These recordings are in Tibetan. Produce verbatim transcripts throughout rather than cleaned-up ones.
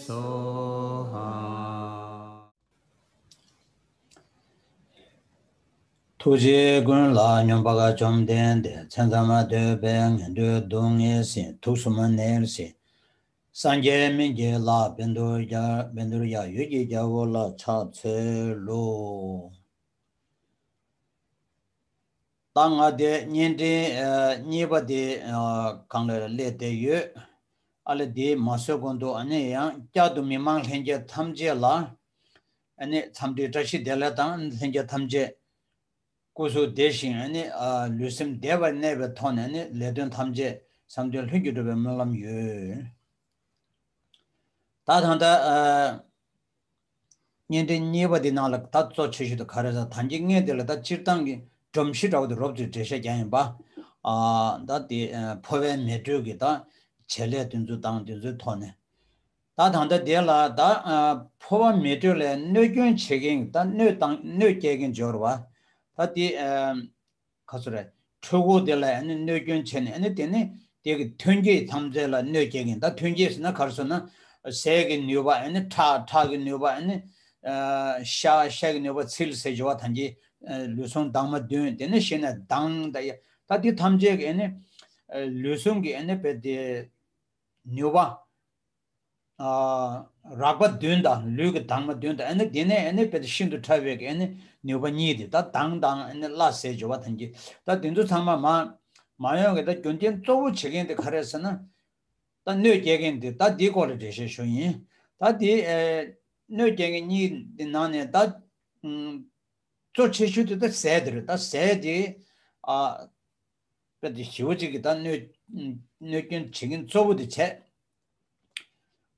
སོ་ཧ། ཐུགས་རྗེ་ཀུན་ལ་སྙོམས་པར་བཅོམ་ལྡན་འདས། མཚན་ཐ་མ་ཐོས་པས་ངན་འགྲོའི་སྡུག་བསྔལ་སེལ། དུག་གསུམ་ནད་སེལ། སངས་རྒྱས་སྨན་གྱི་བླ། བཻ་ཌཱུརྱ། བཻ་ཌཱུརྱ་འོད་ཀྱི་རྒྱལ་པོ་ལ་ཕྱག་འཚལ་ལོ། ད་ང་དེ་བརྙན་འཕྲིན་ཨ་གཉིས་པ་དེ་ཨ་སྒང་ལ་སླེབས་བསྡད་ཡོད། ཨ་ལས་དེ་མ་བཟོས་གོང་དུ་ཨ་ནི་ཡང་བསྐྱར་དུ་མི་མང་ལྷན་རྒྱས་ཐམས་ཅད་ལ་ཨ་ནི་འཚམས་འདྲི་བཀྲ་ཤིས་བདེ་ལེགས་དང་། ལྷན་རྒྱས་ཐམས་ཅད་སྐུ་གཟུགས་བདེ་ཞིང་ཨ་ནི་ཨ་ལུས་སེམས་བདེ་བར་གནས་པའི་ཐོག་ནས་ཨ་ནི་ལས་དོན་ཐམས་ཅད་བསམ་དོན་ལྷུན་གྱིས་གྲུབ་པའི་སྨོན་ལམ་ཡོད། ད་ད་ལྟ་ཨ་བརྙན་འཕྲིན་གཉིས་པ་འདི་ནང་ལ་ད་གཙོ་ཆེ་ཤོས་དེ་ག་རེ་རེད་ཟེར། ད་གིན་སྔོན་དེ་ལ་ད་སྤྱིར་བཏང་གི་སྒྲོམ་གཞི་འདྲ་བོ་དེ་རོབ་ཙམ་འགྲེལ་བཤད་རྒྱག་ཡིན་པ། ཨ་ད་དེ་ཨ་འཕོ་བའི་མེ་དྲོད་ཀྱི་ད་བྱེད་ལས་དེ་ཚོ་དང་དེ་ཚོའི་ཐོག་ནས། ད་ད་ལྟ་དེ་ལ་ད་ཨ་འཕོ་བ་མེ་དྲོད་ལ་གནོད་སྐྱོན་བྱེད་མཁན། ད་གནོད་བཏང་གནོད་སྐྱེལ་མཁན་འབྱོར་བ། ད་དེ་ཨ་ག་ཚོད་རེད། འཕྲུལ་འཁོར་དེ་ལ་ཨ་ནི་གནོད་སྐྱོན་བྱས་ནས། ཨ་ནི་དེ་ནི་དེ་གི་ཐོན་སྐྱེད་ཐམས་ཅད་ལ་གནོད་སྐྱེལ་མཁན། ད་ཐོན་སྐྱེད་ཟེར་ན་ག་རེ་ཟེར་ན། ཟས་ཀྱི་ནུས་པ། ཨ་ནི་ཁྲག་ཁྲག་གི་ནུས་པ། ཨ་ནི་ཨ་ཤ་ཤ་གི་ནུས་པ། ཚིལ་ཟེར་བྱ་བ་དང་གི་ཨ་ལུས་ཟུངས་དྭངས་མ་བདུན། དེ་ནི་གཞི་ནས་མདངས་ད་ཡ། ད་དེ་ཐམས་ཅད་ཀྱི་ཨ་ནི་ཨ་ལུས་ཟུངས་ཀྱི་ཨ་ནི་དཔེ་དེ་ནུས་པ། ཨ་རགས་པ་བདུན་དང་ལུས་ཀྱི་དྭངས་མ་བདུན་དང་། ཨ་ནི་དེ་ནས་ཨ་ནི་དཔེ་ཤིན་ཏུ་ཕྲ་བའི་གི་ཨ་ནི་ནུས་པ་གཉིས་དེ། ད་མདངས་དང་ཨ་ནི་བླ་ཟེར་བྱ་བ་དང་གི། ད་དེ་ཚོ་ཚང་མ་མ་མ་ཡོང་གི། ད་རྒྱུ་རྐྱེན་གཙོ་བོ་བྱེད་མཁན་དེ་ག་རེ་ཟེར་ན། ད་གནོད་སྐྱེལ་མཁན་དེ། ད་དེའི་སྐོར་ལ་འགྲེལ་བཤད་ཞུ་ཡིན། ད་དེ་ཨ་གནོད་སྐྱེལ་མཁན་གཉིས་དེ་ནང་ནས་ད་ཨ་གཙོ་ཆེ་ཤོས་དེ་ད་ཟས་དེ་རེད། ད་ཟས་དེ་ཨ་དཔེ་དེ་ཞེ་པོ་ཅིག་གི་ད་གནོད་གནོད་སྐྱོན་བྱེད་མཁན་གཙོ་བོ་དེ་བྱས།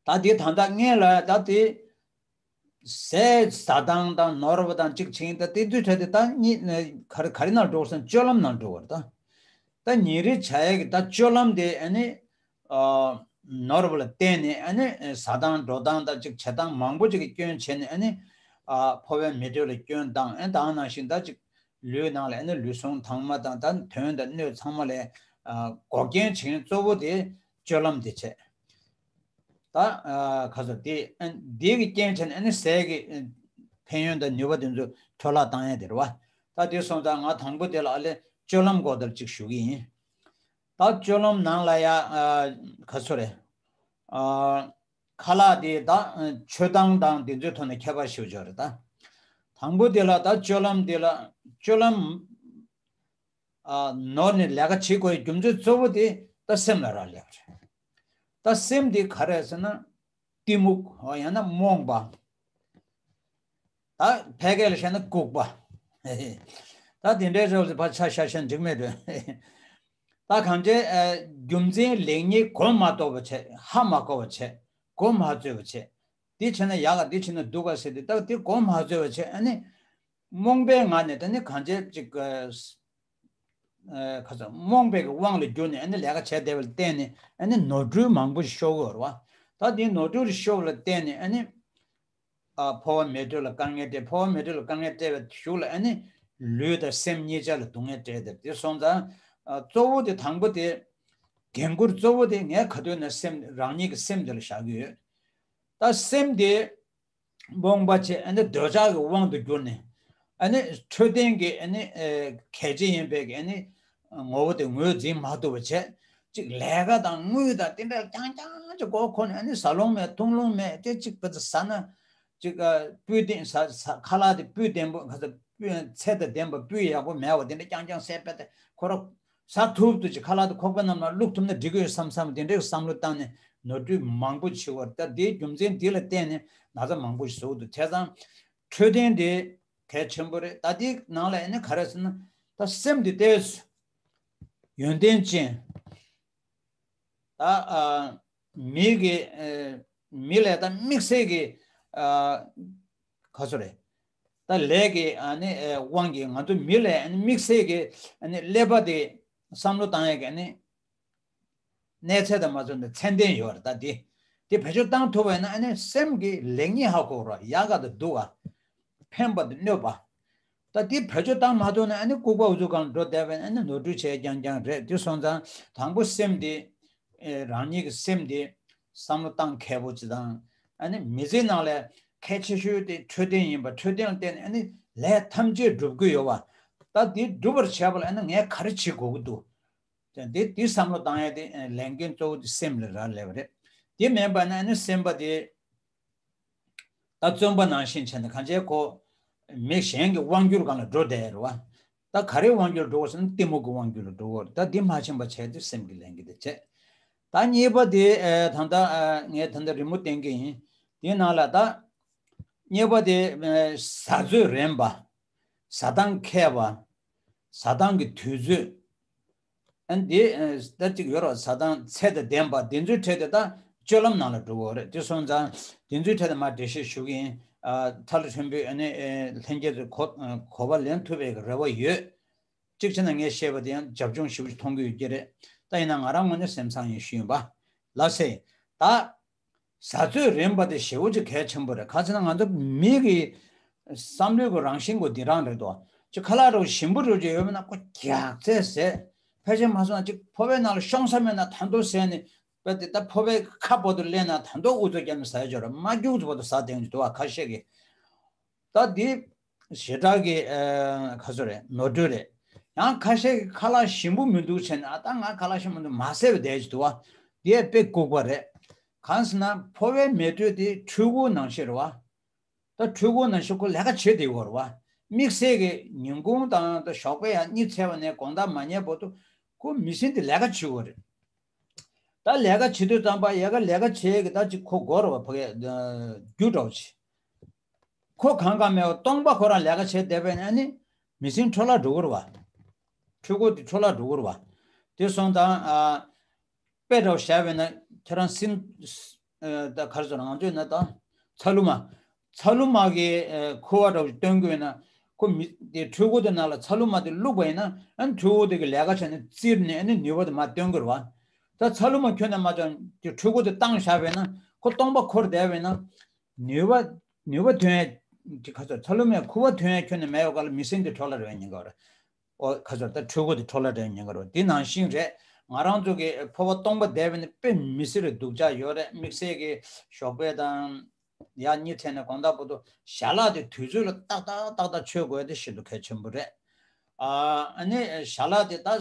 ད་དེ་ད་ལྟ་སྔོན་ལ་ད་དེ་ཟས་ཟ་སྟངས་དང་ནོར་བ་དང་གཅིག་བྱས་ད་དེ་དུས་ཚོད་དེ་ད་གཉིས་ག་རེ་ག་རེ་ནང་འགྲོ་ཟེར་ན་སྤྱོད་ལམ་ནང་འགྲོ་བར། ད་ད་ཉིན་རེ་བྱ་ཡས་ཀྱི་ད་སྤྱོད་ལམ་དེ་ཨ་ནི་ཨ་ནོར་བ་ལ་བརྟེན་ནས་ཨ་ནི་ཟ་སྟངས་འགྲོ་སྟངས་དང་གཅིག་བྱེད་སྟངས་མང་པོ་ཅིག་གི་སྐྱོན་བྱས་ནས་ཨ་ནི་ཨ་འཕོ་བའི་མེ་དྲོད་ལ་སྐྱོན་བཏང་། ཨ་ད་ནང་བཞིན་ད་ཅིག་ལུས་ནང་ལ་ཨ་ནི་ལུས་ཟུངས་དྭངས་མ་དང་ད་དོན་དང་སྣོད་ཚང་མ་ལ་ཨ་འགོག་རྐྱེན་བྱེད་མཁན་གཙོ་བོ་དེ་སྤྱོད་ལམ་དེ་བྱས། ད་ཨ་ག་ཚོད་དེ་ཨ་འདི་གི་རྐྱེན་བྱས་ནས་ཨ་ནི་ཟས་ཀྱི་ཨ་ཕན་ཡོན་དང་ནུས་པ་དེ་ཚོ་འཕྲོ་བརླག་བཏང་ཡས་དེ་རེད་བ། ད་དེ་སོང་ཙང་ང་དང་པོ་དེ་ལ་ཨ་ལས་སྤྱོད་ལམ་སྐོར་དེར་ཅིག་ཞུ་གི་ཡིན། ད་སྤྱོད་ལམ་ནང་ལ་ཡ་ཨ་ག་ཚོད་རེད། ཨ་ཁ་ལག་དེ་ད་ཨ་མཆོད་སྟངས་དང་དེ་ཚོའི་ཐོག་ནས་ཁྱད་པར་ཞེ་པོ་ཅིག་ཡོད་རེད། ད་དང་པོ་དེ་ལ་ད་སྤྱོད་ལམ་དེ་ལ་སྤྱོད་ལམ་ཨ་ནོར་ནས་ལས་ཀ་བྱེད་དགོས་པའི་རྒྱུ་མཚན་གཙོ་བོ་དེ་ད་སེམས་ལ་རག་ལས་པ་རེད། ད་སེམས་དེ་ག་རེ་ཟེར་ན་གཏི་མུག་ཡང་ན་རྨོངས་པ། ད་ཕལ་སྐད་ལ་བཤད་ན་ལྐུགས་པ། ད་དེ་འདྲའི་རེ་བ་ཕར་ཆ་བཞག་བཞག་འགྲིག་མེད་རེད། ད་གང་བྱས་ཨ་རྒྱུ་མཚན་ལེགས་ཉེས་གོ་མ་རྟོགས་པ་བྱས། ཧ་མ་གོ་བ་བྱས། གོ་མ་ཚོད་པ་བྱས། འདི་བྱས་ན་ཡག་ག་འདི་བྱས་ན་སྡུག་ག་ཟེར་ཏེ་ད་དེ་གོ་མ་ཚོད་པ་བྱས། ཨ་ནི་རྨོངས་པའི་ངང་ནས་ད་ནི་གང་བྱས་ཅིག་ཨ་ཨ་ག་ཚོད་རྨོངས་པའི་གི་དབང་ལ་གྱུར་ནས་ཨ་ནི་ལས་ཀ་བྱས་བསྡད་པ་ལ་བརྟེན་ནས་ཨ་ནི་ནོར་འཁྲུལ་མང་པོ་ཞིག་ཤོར་གི་ཡོད་རེད་བ། ད་དེ་ནོར་འཁྲུལ་ཞིག་ཤོར་བ་ལ་བརྟེན་ནས་ཨ་ནི་ཨ་འཕོ་བ་མེ་དྲོད་ལ་དཀའ་ངལ་སྤྲད། འཕོ་བ་མེ་དྲོད་ལ་དཀའ་ངལ་སྤྲད་པའི་གཞུག་ལ་ཨ་ནི་ལུས་དང་སེམས་གཉིས་ཆ་ལ་སྡུག་བསྔལ་སྤྲད་དེ། དེ་སོང་ཙང་ཨ་གཙོ་བོ་དེ་དང་པོ་དེ་འགན་ཁུར་གཙོ་བོ་དེ་ངས་ག་དུས་ནས་སེམས་རང་ཉིད་ཀྱི་སེམས་དེ་ལ་བཞག་གི་ཡོད། ད་སེམས་དེ་རྨོངས་པ་བྱས། ཨ་ནི་འདོད་ཆགས་ཀྱི་དབང་དུ་གྱུར་ནས་ཨ་ནི་འཕྲོད་བསྟེན་གྱི་ཨ་ནི་ཨེ་གལ་ཆེ་ཡིན་པའི་གི་ཨ་ནི་ངོ་བོ་དེ་ངོས་འཛིན་མ་ཐུབ་པ་བྱས། ཅིག་ལས་ཀ་དང་དངུལ་དང་དེ་འདྲ་རྐྱང་རྐྱང་ཅིག་མགོ་འཁོར་ནས་ཨ་ནི་ཟ་ལོང་མེད་འཐུང་ལོང་མེད་དེ་ཅིག་དཔེ་ཟ་ན་ཅིག་ཨ་སྤུས་ལྡན་ཟ་ཟ་ཁ་ལག་དེ་སྤུས་ལྡན་པོ་ག་ཚོད་སྤུས་ཚད་དང་ལྡན་པ་སྤུས་ཡག་པོ་མེད་པ་དེ་འདྲ་རྐྱང་རྐྱང་ཟས་པས་ཏེ་ཁོ་རང་ཟ་ཐུབ་ཐུབ་ཅིག་ཁ་ལག་དེ་ཁོག་པའི་ནང་ལ་བླུགས་ཐུབ་ན་འགྲིག་གི་ཡོད་བསམ་བསམ་དེ་འདྲའི་བསམ་བློ་བཏང་ནས་ནོར་འཁྲུལ་མང་པོ་བྱེད་པ་རེད། ད་དེའི་རྒྱུ་མཚན་དེ་ལ་བརྟེན་ནས་ན་ཚ་མང་པོ་ཞིག་བཟོ་གི་འདུག་བྱས་ཙང་འཕྲོད་བསྟེན་དེ་གལ་ཆེན་པོ་རེད། ད་དེའི་ནང་ལ་ཨ་ནི་ག་རེ་ཟེར་ན་ད་སེམས་དེ་ལྟས་ཡོན་ཏན་ཅན། ད་ཨ་མི་གི་ཨ་མི་ལས་ད་དམིགས་བསལ་གྱི་ཨ་ག་ཚོད་རེད། ད་ལས་ཀྱི་ཨ་ནི་ཨ་དབང་གིས་ང་ཚོ་མི་ལས་ཨ་ནི་དམིགས་བསལ་གྱི་ཨ་ནི་ཀླད་པ་དེ་བསམ་བློ་བཏང་ཡས་ཀྱི་ཨ་ནི་གནས་ཚད་དང་མ་བཟུང་ནས་ཚད་ལྡན་ཡོད་རེད། ད་དེ་དེ་བེད་སྤྱོད་བཏང་ཐུབ་པ་ཡིན་ན་ཨ་ནི་སེམས་ཀྱི་ལེགས་ཉེས་ཧ་གོ་རོགས། ཡག་ག་དང་སྡུག་ག་ཕན་པ་དང་གནོད་པ། ད་འདི་བེད་སྤྱོད་བཏང་མ་ཐུབ་ན་ཨ་ནི་ལྐུགས་པ་ཨུ་ཚུགས་སྒང་འགྲོ་བསྡད་པས་ཨ་ནི་ནོར་འཁྲུལ་བྱས་རྐྱང་རྐྱང་རེད། དེ་སོང་ཙང་དང་པོ་སེམས་དེ་ཨེ་རང་ཉིད་ཀྱི་སེམས་དེ་བསམ་བློ་བཏང་མཁས་པོ་ཅིག་དང་ ཨ་ནི་མི་ཚེའི་ནང་ལ་གལ་ཆེ་ཤོས་དེ་འཕྲོད་བསྟེན་ཡིན་པ། འཕྲོད་བསྟེན་ལ་བརྟེན་ནས་ཨ་ནི་ལས་ཐམས་ཅད་འགྲུབ་ཀྱི་ཡོད་པ། ད་དེ་འགྲུབ་པར་བྱས་པ་ལ་ཨ་ནི་ངས་ག་རེ་བྱེད་དགོས་ཀྱི་འདུག། དེ་དེ་བསམ་བློ་བཏང་ཡ་དེ་ལས་འགན་གཙོ་བོ་དེ་སེམས་ལ་རག་ལས་པ་རེད། དེ་མིན་པ་ན་ཨ་ནི་སེམས་པ་དེ་ད་བཙོན་པ་ནང་བཞིན་བྱས་ནས་གང་བྱས་ཁོ་མི་གཞན་གྱི་དབང་སྒྱུར་སྒང་ལ་འགྲོ་བསྡད་རེད་བ། ད་ག་རེའི་དབང་སྒྱུར་འགྲོ་བ་ཟེར་ན་གཏི་མུག་གི་དབང་སྒྱུར་ལ་འགྲོ་བ་རེད། ད་འདི་མ་ཕྱིན་པ་བྱས་ཏེ་སེམས་ཀྱི་ལས་འགན་དེ་བྱས། ད་གཉིས་པ་དེ་ཨ་ད་ལྟ་ཨ་ངས་ད་ལྟ་རི་མོ་བསྟན་གྱི་ཡིན། དེའི་ནང་ལ་ད་གཉིས་པ་དེ་ཨ་བཟའ་ཚོད་རན་པ། བཟའ་སྟངས་མཁས་པ། བཟའ་སྟངས་ཀྱི་དུས་ཚོད། ཨ་འདི་ཨ་ད་ཅིག་ཡོད་རེད། བཟའ་སྟངས་ཚད་དང་ལྡན་པ་དེ་ཚོའི་གྲས་དེ་ད་སྤྱོད་ལམ་ནང་ལ་འགྲོ་གི་རེད། དེ་སོང་ཙང་དེ་ཚོའི་གྲས་དེ་མར་འགྲེལ་བཤད་ཞུ་གི་ཡིན། ཨ་ཐ་ལ་ཆེན་པོས་ཨ་ནི་ཨ་ལྷན་རྒྱས་ཚོས་གོ་ཨ་གོ་བ་ལེན་ཐུབ་པའི་རེ་བ་ཡོད། གཅིག་བྱས་ན་ངས་བཤད་པ་དེ་ཡང་རྒྱབ་ལྗོངས་ཞེ་པོ་ཅིག་མཐོང་གི་ཡོད་ཀྱི་རེད། ད་ཡིན་ན་ང་རང་ངོས་ནས་སེམས་བཟང་ཡིན་ཞུས་ཡིན་པ། ལགས་སེ། ད་བཟའ་ཚོད་རན་པ་དེ་ཞེ་པོ་ཅིག་གལ་ཆེན་པོ་རེད། ག་ཅི་ན་ང་ཚོ་མི་གི་བསམ་བློའི་གི་རང་བཞིན་གོ་འདི་རང་རེད་དོ། ཅིག་ཁ་ལག་རོ་ཞིམ་པོ་རོ་ཅིག་ཡོད་མེད་ན་ཁོ་རྒྱགས་ཚད་ཟེར། ཕལ་ཆེར་མ་སོང་ན་ཅིག་ཕོ་བའི་ནང་ལ་ཤོང་ས་མེད་ན་ད་དོ་ཟས་ནི་པ་དེ་ད་ཕོ་བའི་ཁ་བར་དུ་སླེབས་ན་ད་དོ་ཨུ་ཚོ་རྒྱབ་ནས་ཟ་ཡ་ཅོ་ར་མ་རྒྱུག་ཚོ་བར་དུ་ཟ་དེང་ཅིག་དོ་བ་ཁ་ཤས་ཀྱི། ད་འདི་ཞེ་དྲག་གི་ཨ་ཁ་སོ་རེད། ནོར་འཁྲུལ་རེད། ཡང་ཁ་ཤས་ཀྱི་ཁ་ལག་ཞིམ་པོ་མི་འདུག་བྱས་ནས་ཨ་ད་ང་ཁ་ལག་ཞིམ་པོ་འདུག་མ་ཟས་པ་བསྡད་ཅིག་འདུག་བ། འདི་ཡང་དཔེ་ལྐུགས་པ་རེད། གང་ཟེར་ན་ཕོ་བའི་མེ་དྲོད་དེ་འཕྲུལ་འཁོར་ནང་བཞིན་རེད་བ། ད་འཕྲུལ་འཁོར་ནང་བཞིན་ཁོ་ལས་ཀ་བྱེད་བསྡད་ཡོད་རེད་བ། དམིགས་བསལ་གྱི་ཉིན་གུང་དང་ད་ཞོགས་པ་ཡང་གཉིད་ཚད་པ་ནས་དགོང་དག་མ་ཉལ་བར་དུ་ཁོ་མི་ཚེ་འདི་ལས་ཀ་བྱེད་དགོས་རེད། ད་ལས་ཀ་བྱེད་དུས་ཙམ་པ་ཡ་ག་ལས་ཀ་བྱེད་ཀྱི་ད་ཅིག་ཁོ་དགོས་རེད་བ། ཕ་གི་རྒྱུ་འདྲ་བོ་ཅིག་ཁོ་གང་གང་མེད་པ་སྟོང་པ་ཁོ་རང་ལས་ཀ་བྱེད་བསྡད་པས་ན་ཨ་ནི་མི་ཚེ་འཕྲོ་བརླག་འགྲོ་གི་རེད་བ། འཕྲུལ་འཁོར་དེ་འཕྲོ་བརླག་འགྲོ་གི་རེད་བ། དེ་སོང་ཙང་ཨ་དཔེ་འདྲ་བོ་བཞག་པས་ན་ཁྱེད་རང་སེམས་ཨ་ད་ག་རེ་ཟེར་ང་ཚོས་ན་ད་ཚ་ལུ་མ། ཚ་ལུ་མ་གི་ཨ་ཁུ་བ་འདྲ་བོ་ཞིག་སྟོན་དགོས་ན་ཁོ་མི་དེ་འཕྲུལ་འཁོར་དེ་ནང་ལ་ཚ་ལུ་མ་དེ་བླུགས་པ་ཡིན་ན་ཨ་ནི་འཕྲུལ་འཁོར་དེ་གི་ལས་ཀ་བྱས་ནས་བཙིར་ནས་ཨ་ནི་ནུས་པ་དེ་མར་སྟོན་དགོས་རེད་བ། ད་ཚ་ལུ་མ་ཁྱོན་ནས་མ་བྱུང་དེ་འཕྲུལ་འཁོར་དེ་བཏང་བཞག་པས་ན་ཁོ་སྟོང་པ་འཁོར་བསྡད་པས་ན། ནུས་པ་ནུས་པ་ཐོན་ཡ་དེ་ག་ཚོད་ཚ་ལུ་མའི་ཁུ་བ་ཐོན་ཡ་ཁྱོན་ནས་མེད་ཡོད་ག་ལ་མི་ཚེ་འདི་འཕྲོ་བརླག་རེད་ཉེན་ཁ་རེད། ཨོ་ག་ཚོད་ད་འཕྲུལ་འཁོར་དེ་འཕྲོ་བརླག་རེད་ཉེན་ཁ་རེད། དེ་ནང་བཞིན་རེད། ང་རང་ཚོ་གི་ཕོ་བ་སྟོང་པ་བསྡད་པ་ནི་དཔེ་མི་སྲིད་རེད་སྡུག་ཅག་ཡོད་རེད། དམིགས་བསལ་གྱི་ཞོགས་པ་དང་ཡར་གཉིད་ཐལ་ནས་དགོང་དག་བར་དུ་ཞལ་ལག་དེ་དུས་ཚོད་ལ་ཏག་ཏག་ཏག་ཏག་མཆོད་དགོས་ཡ་དེ་ཤིན་ཏུ་གལ་ཆེན་པོ་རེད། ཨ་ཨ་ནི་ཞལ་ལག་དེ་ད།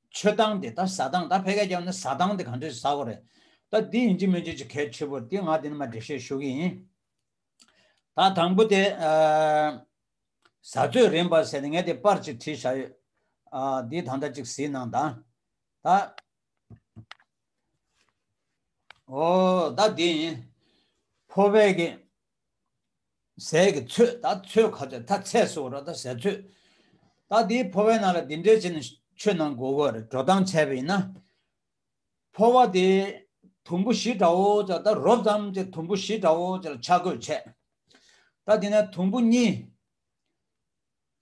མཆོད་སྟངས་དེ་ད་ཟ་སྟངས་ད་ཕལ་སྐད་རྒྱབ་ན་ཟ་སྟངས་དེ་ག་འདྲས་ཟ་དགོས་རེད། ད་འདི་ཡིན་གཅིག་མིན་གཅིག་ཅིག་གལ་ཆེ་པོ་རེད། འདི་ང་འདི་ནས་མར་འགྲེལ་བཤད་ཞུ་གི་ཡིན། ད་དང་པོ་དེ་ཨ་བཟའ་ཚོད་རན་པ་ཟེར་ནས་ངས་དེ་པར་ཅིག་བྲིས་བཞག་ཡོད། ཨ་འདི་ད་ལྟ་ཅིག་གཟིགས་གནང་དང་། ད་ཨོ་ད་འདི་ཡིན། ཕོ་བའི་གི་ཟས་ཀྱི་ཚོད་ད་ཚོད་ག་ཚོད་ད་ཚད་སོགས་ར་ད་ཟས་ཚོད། ད་དེའི་ཕོ་བའི་ནང་ལ་འདི་འདྲའི་བྱས་ནས་ཆུ་ནང་འགོ་དགོས་རེད། འགྲོ་སྟངས་བྱས་པ་ཡིན་ན། ཕོ་བ་དེ་དུམ་བུ་བཞི་འདྲ་བོ་ཅིག་ད་རོབ་ཙམ་ཅིག་དུམ་བུ་བཞི་འདྲ་བོ་ཅིག་ལ་ཆ་བགོས་བྱས། ད་དེ་ནས་དུམ་བུ་གཉིས།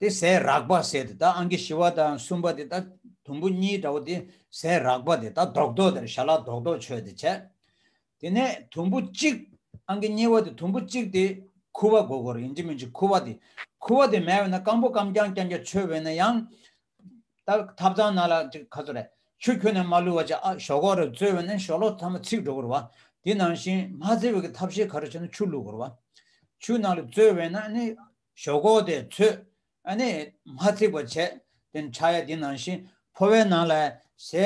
དེ་ཟས་རགས་པ་ཟེར་ཏེ་ད་ཨང་ཀི་བཞི་པ་དང་གསུམ་པ་དེ་ད་དུམ་བུ་གཉིས་འདྲ་བོ་དེ་ཟས་རགས་པ་དེ་ད་རྡོག་རྡོག་དེར་ཞལ་ལག་རྡོག་རྡོག་མཆོད་དེ་བྱས། དེ་ནས་དུམ་བུ་གཅིག་ཨང་ཀི་གཉིས་པ་དེ་དུམ་བུ་གཅིག་དེ་ཁུ་བ་དགོས་དགོས་རེད། ཡིན་གཅིག་མིན་གཅིག་ཁུ་བ་དེ། ཁུ་བ་དེ་མེད་པ་ན་སྐམ་པོ་སྐམ་རྐྱང་རྐྱང་རྐྱང་མཆོད་པས་ན་ཡང་། ད་ཐབ་ཚང་ནང་ལ་ཅིག་ག་ཚོད་རེད། ཆུ་ཁྱོན་ནས་མ་བླུགས་པ་ཅིག་ཨ་ཞོག་ཁོག་རེ་བཙོས་པས་ན་ཞོག་ལོག་ཚང་མ་ཚིག་འགྲོ་གི་རེད་བ། དེ་ནང་བཞིན་མ་ཚིག་པའི་གི་ཐབས་ཤེས་ག་རེ་བྱས་ན་ཆུ་བླུགས་དགོས་རེད་བ། ཆུ་ནང་ལ་བཙོས་པས་ན་ནི། ཞོག་ཁོག་དེ་ཚོས་ཨ་ནི་མ་ཚིག་པ་བྱས་དེ་ཆགས་ཡ། དེ་ནང་བཞིན་ཕོ་བའི་ནང་ལ་ཟས་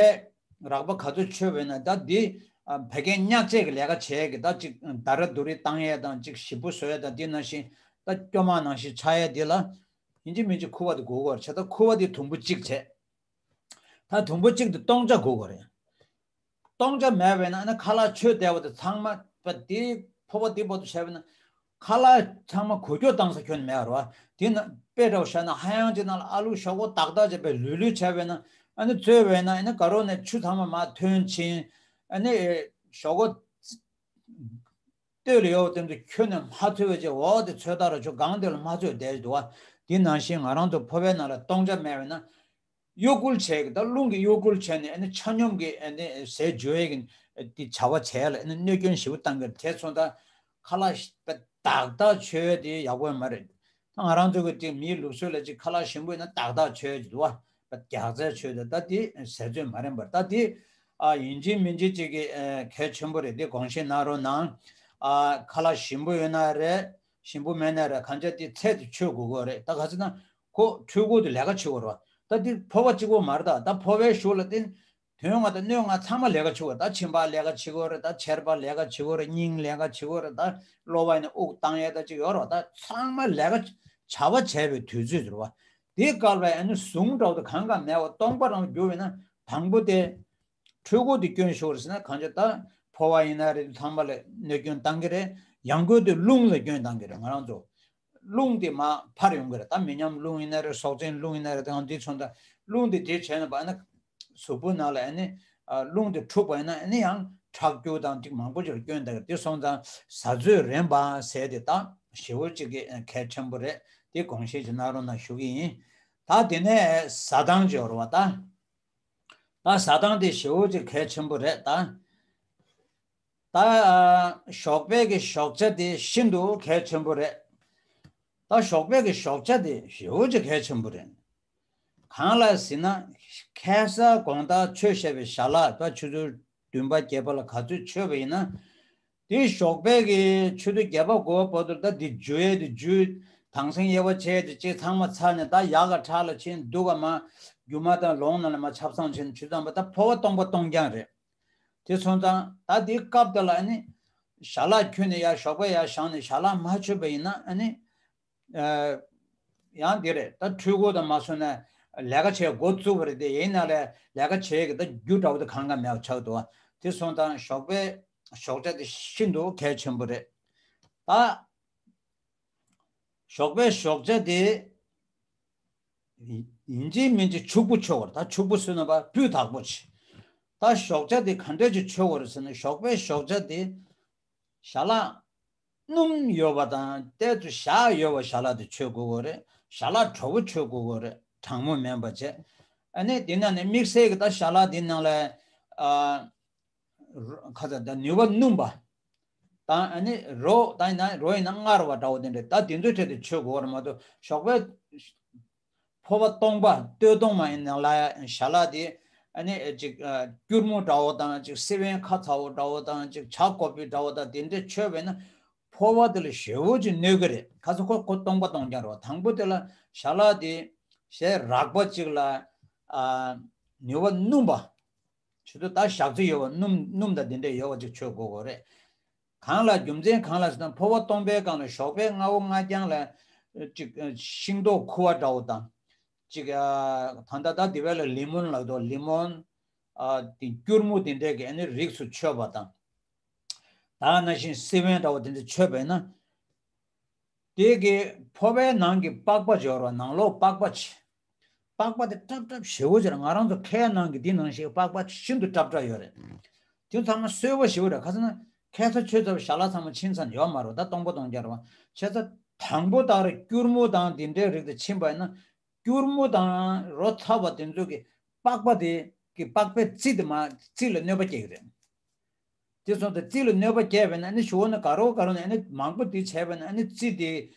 རགས་པ་ག་ཚོད་མཆོད་པས་ན་ད་འདི་བད་ཀན་མྱག་བཅད་ཀྱི་ལས་ཀ་བྱས་ཀྱི་ད་ཅིག་ད་ར་དུ་རི་བཏང་ཡས་དང་ཅིག་ཞིབ་པོ་བཟོ་ཡས་དང་དེ་ནང་བཞིན་ད་སྐྱོ་མ་ནང་བཞིན་ཆགས་ཡས་དེ་ལ་ཡིན་གཅིག་མིན་གཅིག་ཁུ་བ་དེ་དགོས་ཀྱི་ཡོད་རེད། བྱས་ད་ཁུ་བ་དེ་དུམ་བུ་གཅིག་བྱས། ད་དུམ་བུ་གཅིག་དེ་སྟོང་ཆ་དགོས་ཀྱི་ཡོད་རེད། སྟོང་ཆ་མེད་པས་ན་ཨ་ནི་ཁ་ལག་མཆོད་བསྡད་པ་དེ་ཚང་མ་པ་དེ་ཕོ་བ་དེ་བར་དུ་བྱས་པས་ན་ཁ་ལག་ཚང་མ་འགུལ་སྐྱོད་བཏང་ས་ཁྱོན་ནས་མེད་པ་རེད་བ། དེ་ན་དཔེ་འདྲ་བོ་བཞག་ན་ཧ་ཡང་ཅིག་ནང་ལ་ཨ་ལུ་ཞོག་ཁོག་ཏག་ཏག་བྱས་པས་ལུས་ལུས་བྱས་པས་ན་ཨ་ནི་བཙོས་པས་ན་ཨ་ནི་དགའ་རོགས་ནས་ཆུ་ཚང་མ་མར་ཐོན་ཕྱིན། ཨ་ནི་ཞོག་ཁོག་སྟོད་ལ་ཡོད་པ་དེ་ཚོ་ཁྱོན་ནས་མ་ཚོས་པ་བྱས་འོག་དེ་ཚོས་ད་ར་ཆུ་གང་དེ་ལ་མ་ཚོས་བསྡད་འདུག་བ། དེ་ནང་བཞིན་ང་རང་ཚོ་ཕོ་བའི་ནང་ལ་སྟོང་ཆ་མེད་པས་ན། གཡོ་འགུལ་བྱས་ཀྱི་ད་རླུང་གིས་གཡོ་འགུལ་བྱས་ནས་ཨ་ནི་ཆ་སྙོམས་ཀྱི་ཨ་ནི་ཟས་འཇུ་ཡས་ཀྱི་དེ་བྱ་བ་བྱས་ལ་ཨ་ནི་གནོད་སྐྱོན་ཞེ་པོ་བཏང་གི་རེད། དེ་སོང་ཙང་ཁ་ལག་ཏག་ཏག་མཆོད་ཡས་དེ་ཡག་པོ་ཡོད་མ་རེད། ད་ང་རང་ཚོ་གི་དེ་མིའི་ལུགས་སྲོལ་ལ་ཅིག་ཁ་ལག་ཞིམ་པོ་ཡིན་ན་ཏག་ཏག་མཆོད་ཡས་ཅིག་འདུག་བ། རྒྱགས་ཚད་མཆོད་དེ་ད་དེ་ཟས་ཚོད་མ་རན་པར་ད་དེ་ཨ་ཡིན་གཅིག་མིན་གཅིག་ཅིག་གི་ཨ་གལ་ཆེན་པོ་རེད། དེ་དགོངས་བཞེས་གནང་རོགས་གནང་། ཨ་ཁ་ལག་ཞིམ་པོ་ཡོད་ན་རེད། ཞིམ་པོ་མེད་ན་རེད། གང་ཅི་དེ་ཚད་དེ་ཆོད་དགོས་ཀྱི་རེད། ད་ག་ཚོད་ན་ཁོ་འཕྲུལ་འཁོར་དེ་ལས་ཀ་བྱེད་དགོས་རེད་བ། ད་དེ་ཕོ་བ་གཅིག་པོ་མ་རེད། ད་ད་ཕོ་བའི་གཞུག་ལ་བརྟེན། དོན་ལྔ་དང་སྣོད་ལྔ་ཚང་མ་ལས་ཀ་བྱེད་དགོས་རེད། ད་མཆིན་པ་ལས་ཀ་བྱེད་དགོས་རེད། ད་མཆེར་པ་ལས་ཀ་བྱེད་དགོས་རེད། སྙིང་ལས་ཀ་བྱེད་དགོས་རེད། ད་གློ་བ་ཡིན་ན་དབུགས་བཏང་ཡས་ད་ཅིག་ཡོད་རེད་བ། ད་ཚང་མ་ལས་ཀ་བྱ་བ་བྱས་པའི་དུས་ཚོད་རེད་བ། དེའི་སྐབས་ལ་ཨ་ནི་ཟུངས་འདྲ་བོ་དེ་གང་གང་མེད་པ་སྟོང་པ་རང་གྱུར་བས་ན། དང་པོ་དེ་འཕྲུལ་འཁོར་དེ་སྐྱོན་ཤོར་ཟེར་ན། གང་ཅི་ད་ཕོ་བ་ཡིན་ན་རེད། ཚང་མ་ལ་གནོད་སྐྱོན་བཏང་གི་རེད། ཡང་སྒོས་དེ་རླུང་ལ་སྐྱོན་བཏང་གི་རེད། ང་རང་ཚོ་རླུང་དེ་མར་འཕར་ཡོང་གི་རེད། ད་མེ་མཉམ་རླུང་ཡིན་ན་རེད། སྲོག་ཆགས་རླུང་ཡིན་ན་རེད། དེ་གང་དེ་མཚོན་ད་རླུང་དེ་དེ་བྱས་ན་བ་ན་གཟུགས་པོ་ནང་ལ་ཨ་ནི་ཨ་རླུང་དེ་འཁྲུགས་པ་ཡིན་ན་ཨ་ནི་ཡང་ཁྲག་སྐྱུག་དང་ཅིག་མང་པོ་ཅིག་ལ་སྐྱོན་བཏང་གི་རེད། དེ་སོང་ཙང་ཟ་ཚོད་རན་པ་ཟེར་དེ་ད་ཞེ་པོ་ཅིག་གི་གལ་ཆེན་པོ་རེད། དེ་དགོངས་བཞེས་ཅིག་གནང་རོགས་གནང་ཞུ་གི་ཡིན། ད་དེ་ནས་ཟ་སྟངས་ཅིག་ཡོད་རེད་བ། ད་ད་ཟ་སྟངས་དེ་ཞེ་པོ་ཅིག་གལ་ཆེན་པོ་རེད། ད་ད་ཨ་ཞོགས་པའི་གི་ཞོགས་ཇ་དེ་ཤིན་ཏུ་གལ་ཆེན་པོ་རེད། ད་ཞོགས་པའི་གི་ཞོགས་ཇ་དེ་ཞེ་པོ་ཅིག་གལ་ཆེན་པོ་རེད། གང་ལ་ཟེར་ན། ཁ་སང་དགོང་དག་མཆོད་བཞག་པའི་ཞལ་ལག་ད་ཆུ་ཚོད་བདུན་པ་བརྒྱད་པ་ལ་ག་ཚོད་མཆོད་པ་ཡིན་ན། དེ་ཞོགས་པའི་གི་ཆུ་ཚོད་བརྒྱད་པ་དགུ་པ་བར་དུ་ད་དེ་འཇུ་ཡས་དེ་འཇུ། དྭངས་སིང་དབྱེ་བ་ཕྱེ་དེ་ཅིག་ཚང་མ་ཚར་ནས་ད་ཡག་ག་ཁྲག་ལ་ཕྱིན། སྡུག་ག་མ་རྒྱུ་མ་དང་ལོང་ནང་ལ་མ་ཆབ་གསང་ཕྱིན། ཆུ་ཚོད་བདུན་པ་ད་ཕོ་བ་སྟོང་པ་སྟོང་རྐྱང་རེད། དེ་སོང་ཙང་ད་དེའི་སྐབས་དེ་ལ་ཨ་ནི་ཞལ་ལག་ཁྱོན་ནས་ཡར་ཞོགས་པ་ཡར་བཞེངས་ནས་ཞལ་ལག་མ་མཆོད་པ་ཡིན་ན་ཨ་ནི། ཨ་ཡང་འདི་རེད། ད་འཕྲུལ་འཁོར་དང་མ་སོང་ན་ལས་ཀ་བྱེད་འགོ་བཙུགས་པ་རེད། དེ་ཡིན་ན་ལས་ལས་ཀ་བྱེད་ཀྱི་ད་རྒྱུ་འདྲ་བོ་དེ་གང་ག་མེད་པ་ཆགས་འདུག་བ། དེ་སོང་ཙང་ཞོགས་པའི་ཞོགས་ཇ་དེ་ཤིན་ཏུ་གལ་ཆེན་པོ་རེད། ད་ཞོགས་པའི་ཞོགས་ཇ་དེ་ཡིན་གཅིག་མིན་གཅིག་ཕྱུག་པོ་མཆོད་དགོས་རེད། ད་ཕྱུག་པོ་ཟེར་ན་བ་སྤུས་དག་པོ་བྱེད། ད་ཞོགས་ཇ་དེ་ག་འདྲས་ཅིག་མཆོད་དགོས་རེད་ཟེར་ན། ཞོགས་པའི་ཞོགས་ཇ་དེ་ཞལ་ལག་སྣུམ་ཡོད་པ་དང་ཏོག་ཙམ་ཞག་ཡོད་པ་ཞལ་ལག་དེ་མཆོད་དགོས་ཀྱི་རེད། ཞལ་ལག་དྲོ་པོ་མཆོད་དགོས་ཀྱི་རེད། གྲང་མོ་མིན་པ་བྱས། ཨ་ནི་དེ་ནང་ནས་དམིགས་བསལ་གྱི་ད་ཞལ་ལག་དེ་ནང་ལ་ཨ་རོ་ཁ་ཚ་ད་ནུས་པ་སྣུམ་པ་དང་། ཨ་ནི་རོ་ད་ཡིན་ན་རོ་ཡིན་ན་མངར་བ་འདྲ་བོ་དེ་འདྲ། ད་དེ་ཚོའི་གྲས་དེ་མཆོད་དགོས་རེད་མ་གཏོགས། ཞོགས་པའི་ཕོ་བ་སྟོང་པ་སྟོད་ཐུང་མ་ཡིན་ནང་ལ་ཡ་ཞལ་ལག་དེ་ཨ་ནི་ཅིག་ཨ་སྐྱུར་མོ་འདྲ་བོ་དང་། ཅིག་སེ་བན་ཁ་ཚ་བོ་འདྲ་བོ་དང་། ཅིག་བྱ་ཀོ་པི་འདྲ་བོ་དང་། དེ་འདྲས་མཆོད་པས་ན་ཕོ་བ་དེ་ལ་ཞེ་པོ་ཅིག་གནོད་ཀྱི་རེད། ཁ་ཚ་ཁོ་ཁོ་སྟོང་པ་སྟོང་རྐྱང་རེད་བ། དང་པོ་དེ་ལ་ཞལ་ལག་དེ་ཞལ་རགས་པ་ཅིག་ལ་ཨ་ནུས་པ་སྣུམ་པ། ཆུ་ཚོད་ད་ཞག་ཚི་ཡོད་པ་སྣུམ་སྣུམ་དང་དེ་འདྲས་ཡོད་པ་ཅིག་མཆོད་དགོས་ཀྱི་རེད། གང་ལ་རྒྱུ་མཚན་གང་ལ་ཟེར་ན། ཕོ་བ་སྟོང་པའི་སྒང་ལ་ཞོགས་པའི་སྔ་པོ་སྔ་རྐྱང་ལ་ཅིག་ཤིང་ཏོག་ཁུ་བ་འདྲ་བོ་དང་། ཅིག་ཨ་ད་ལྟ་ད་དེ་བས་ལ་ལི་མོན་ལབ་འདུག་ལི་མོན་ཨ་དེ་སྐྱུར་མོ་དེ་འདྲས་ཀྱི་ཨ་ནི་རིགས་སུ་མཆོད་པ་དང་། ད་ནང་བཞིན་སེ་བན་འདྲ་བོ་དེ་འདྲས་མཆོད་པས་ན། དེ་གི་ཕོ་བའི་ནང་གི་པགས་པ་སྦྱོར་བ། ནང་ལོགས་པགས་པ་ཆེ། པགས་པ་དེ་སྲབ་སྲབ་ཞེ་པོ་ཅིག་རེད། ང་རང་ཚོ་ཁའི་ནང་གི་འདི་ནང་བཞིན་པགས་པ་ཤིན་ཏུ་སྲབ་སྲབ་ཡོད་རེད། དེ་ཚང་མ་སོས་པ་ཞེ་པོ་རེད། ཁ་སང་ན་ཁ་ཚ་མཆོད་ཚར་བའི་ཞལ་ལག་ཚང་མ་ཕྱིན་ཚར་ནས་ཡོད་མ་རེད། ད་སྟོང་པ་སྟོང་རྐྱང་རེད་བ། བྱས་ཙང་དང་པོ་ད་རེས་སྐྱུར་མོ་དང་དེ་འདྲའི་རིགས་དེ་ཕྱིན་པ་ཡིན་ན། སྐྱུར་མོ་དང་རོ་ཚ་བ་དེ་ཚོ་གི་པགས་པ་དེ་གི་པགས་པའི་རྩི་དེ་མར་རྩི་ལ་གནོད་པ་སྐྱེལ་གི་རེད། དེ་སོང་ཙང་རྩི་ལ་གནོད་པ་བསྐྱལ་བས་ན་ཨ་ནི་ཞུ་བ་ན་ག་རོ་ག་རོ་ནས་ཨ་ནི་མང་པོ་དེ་བྱས་པས་ན་ཨ་ནི་རྩི་དེ་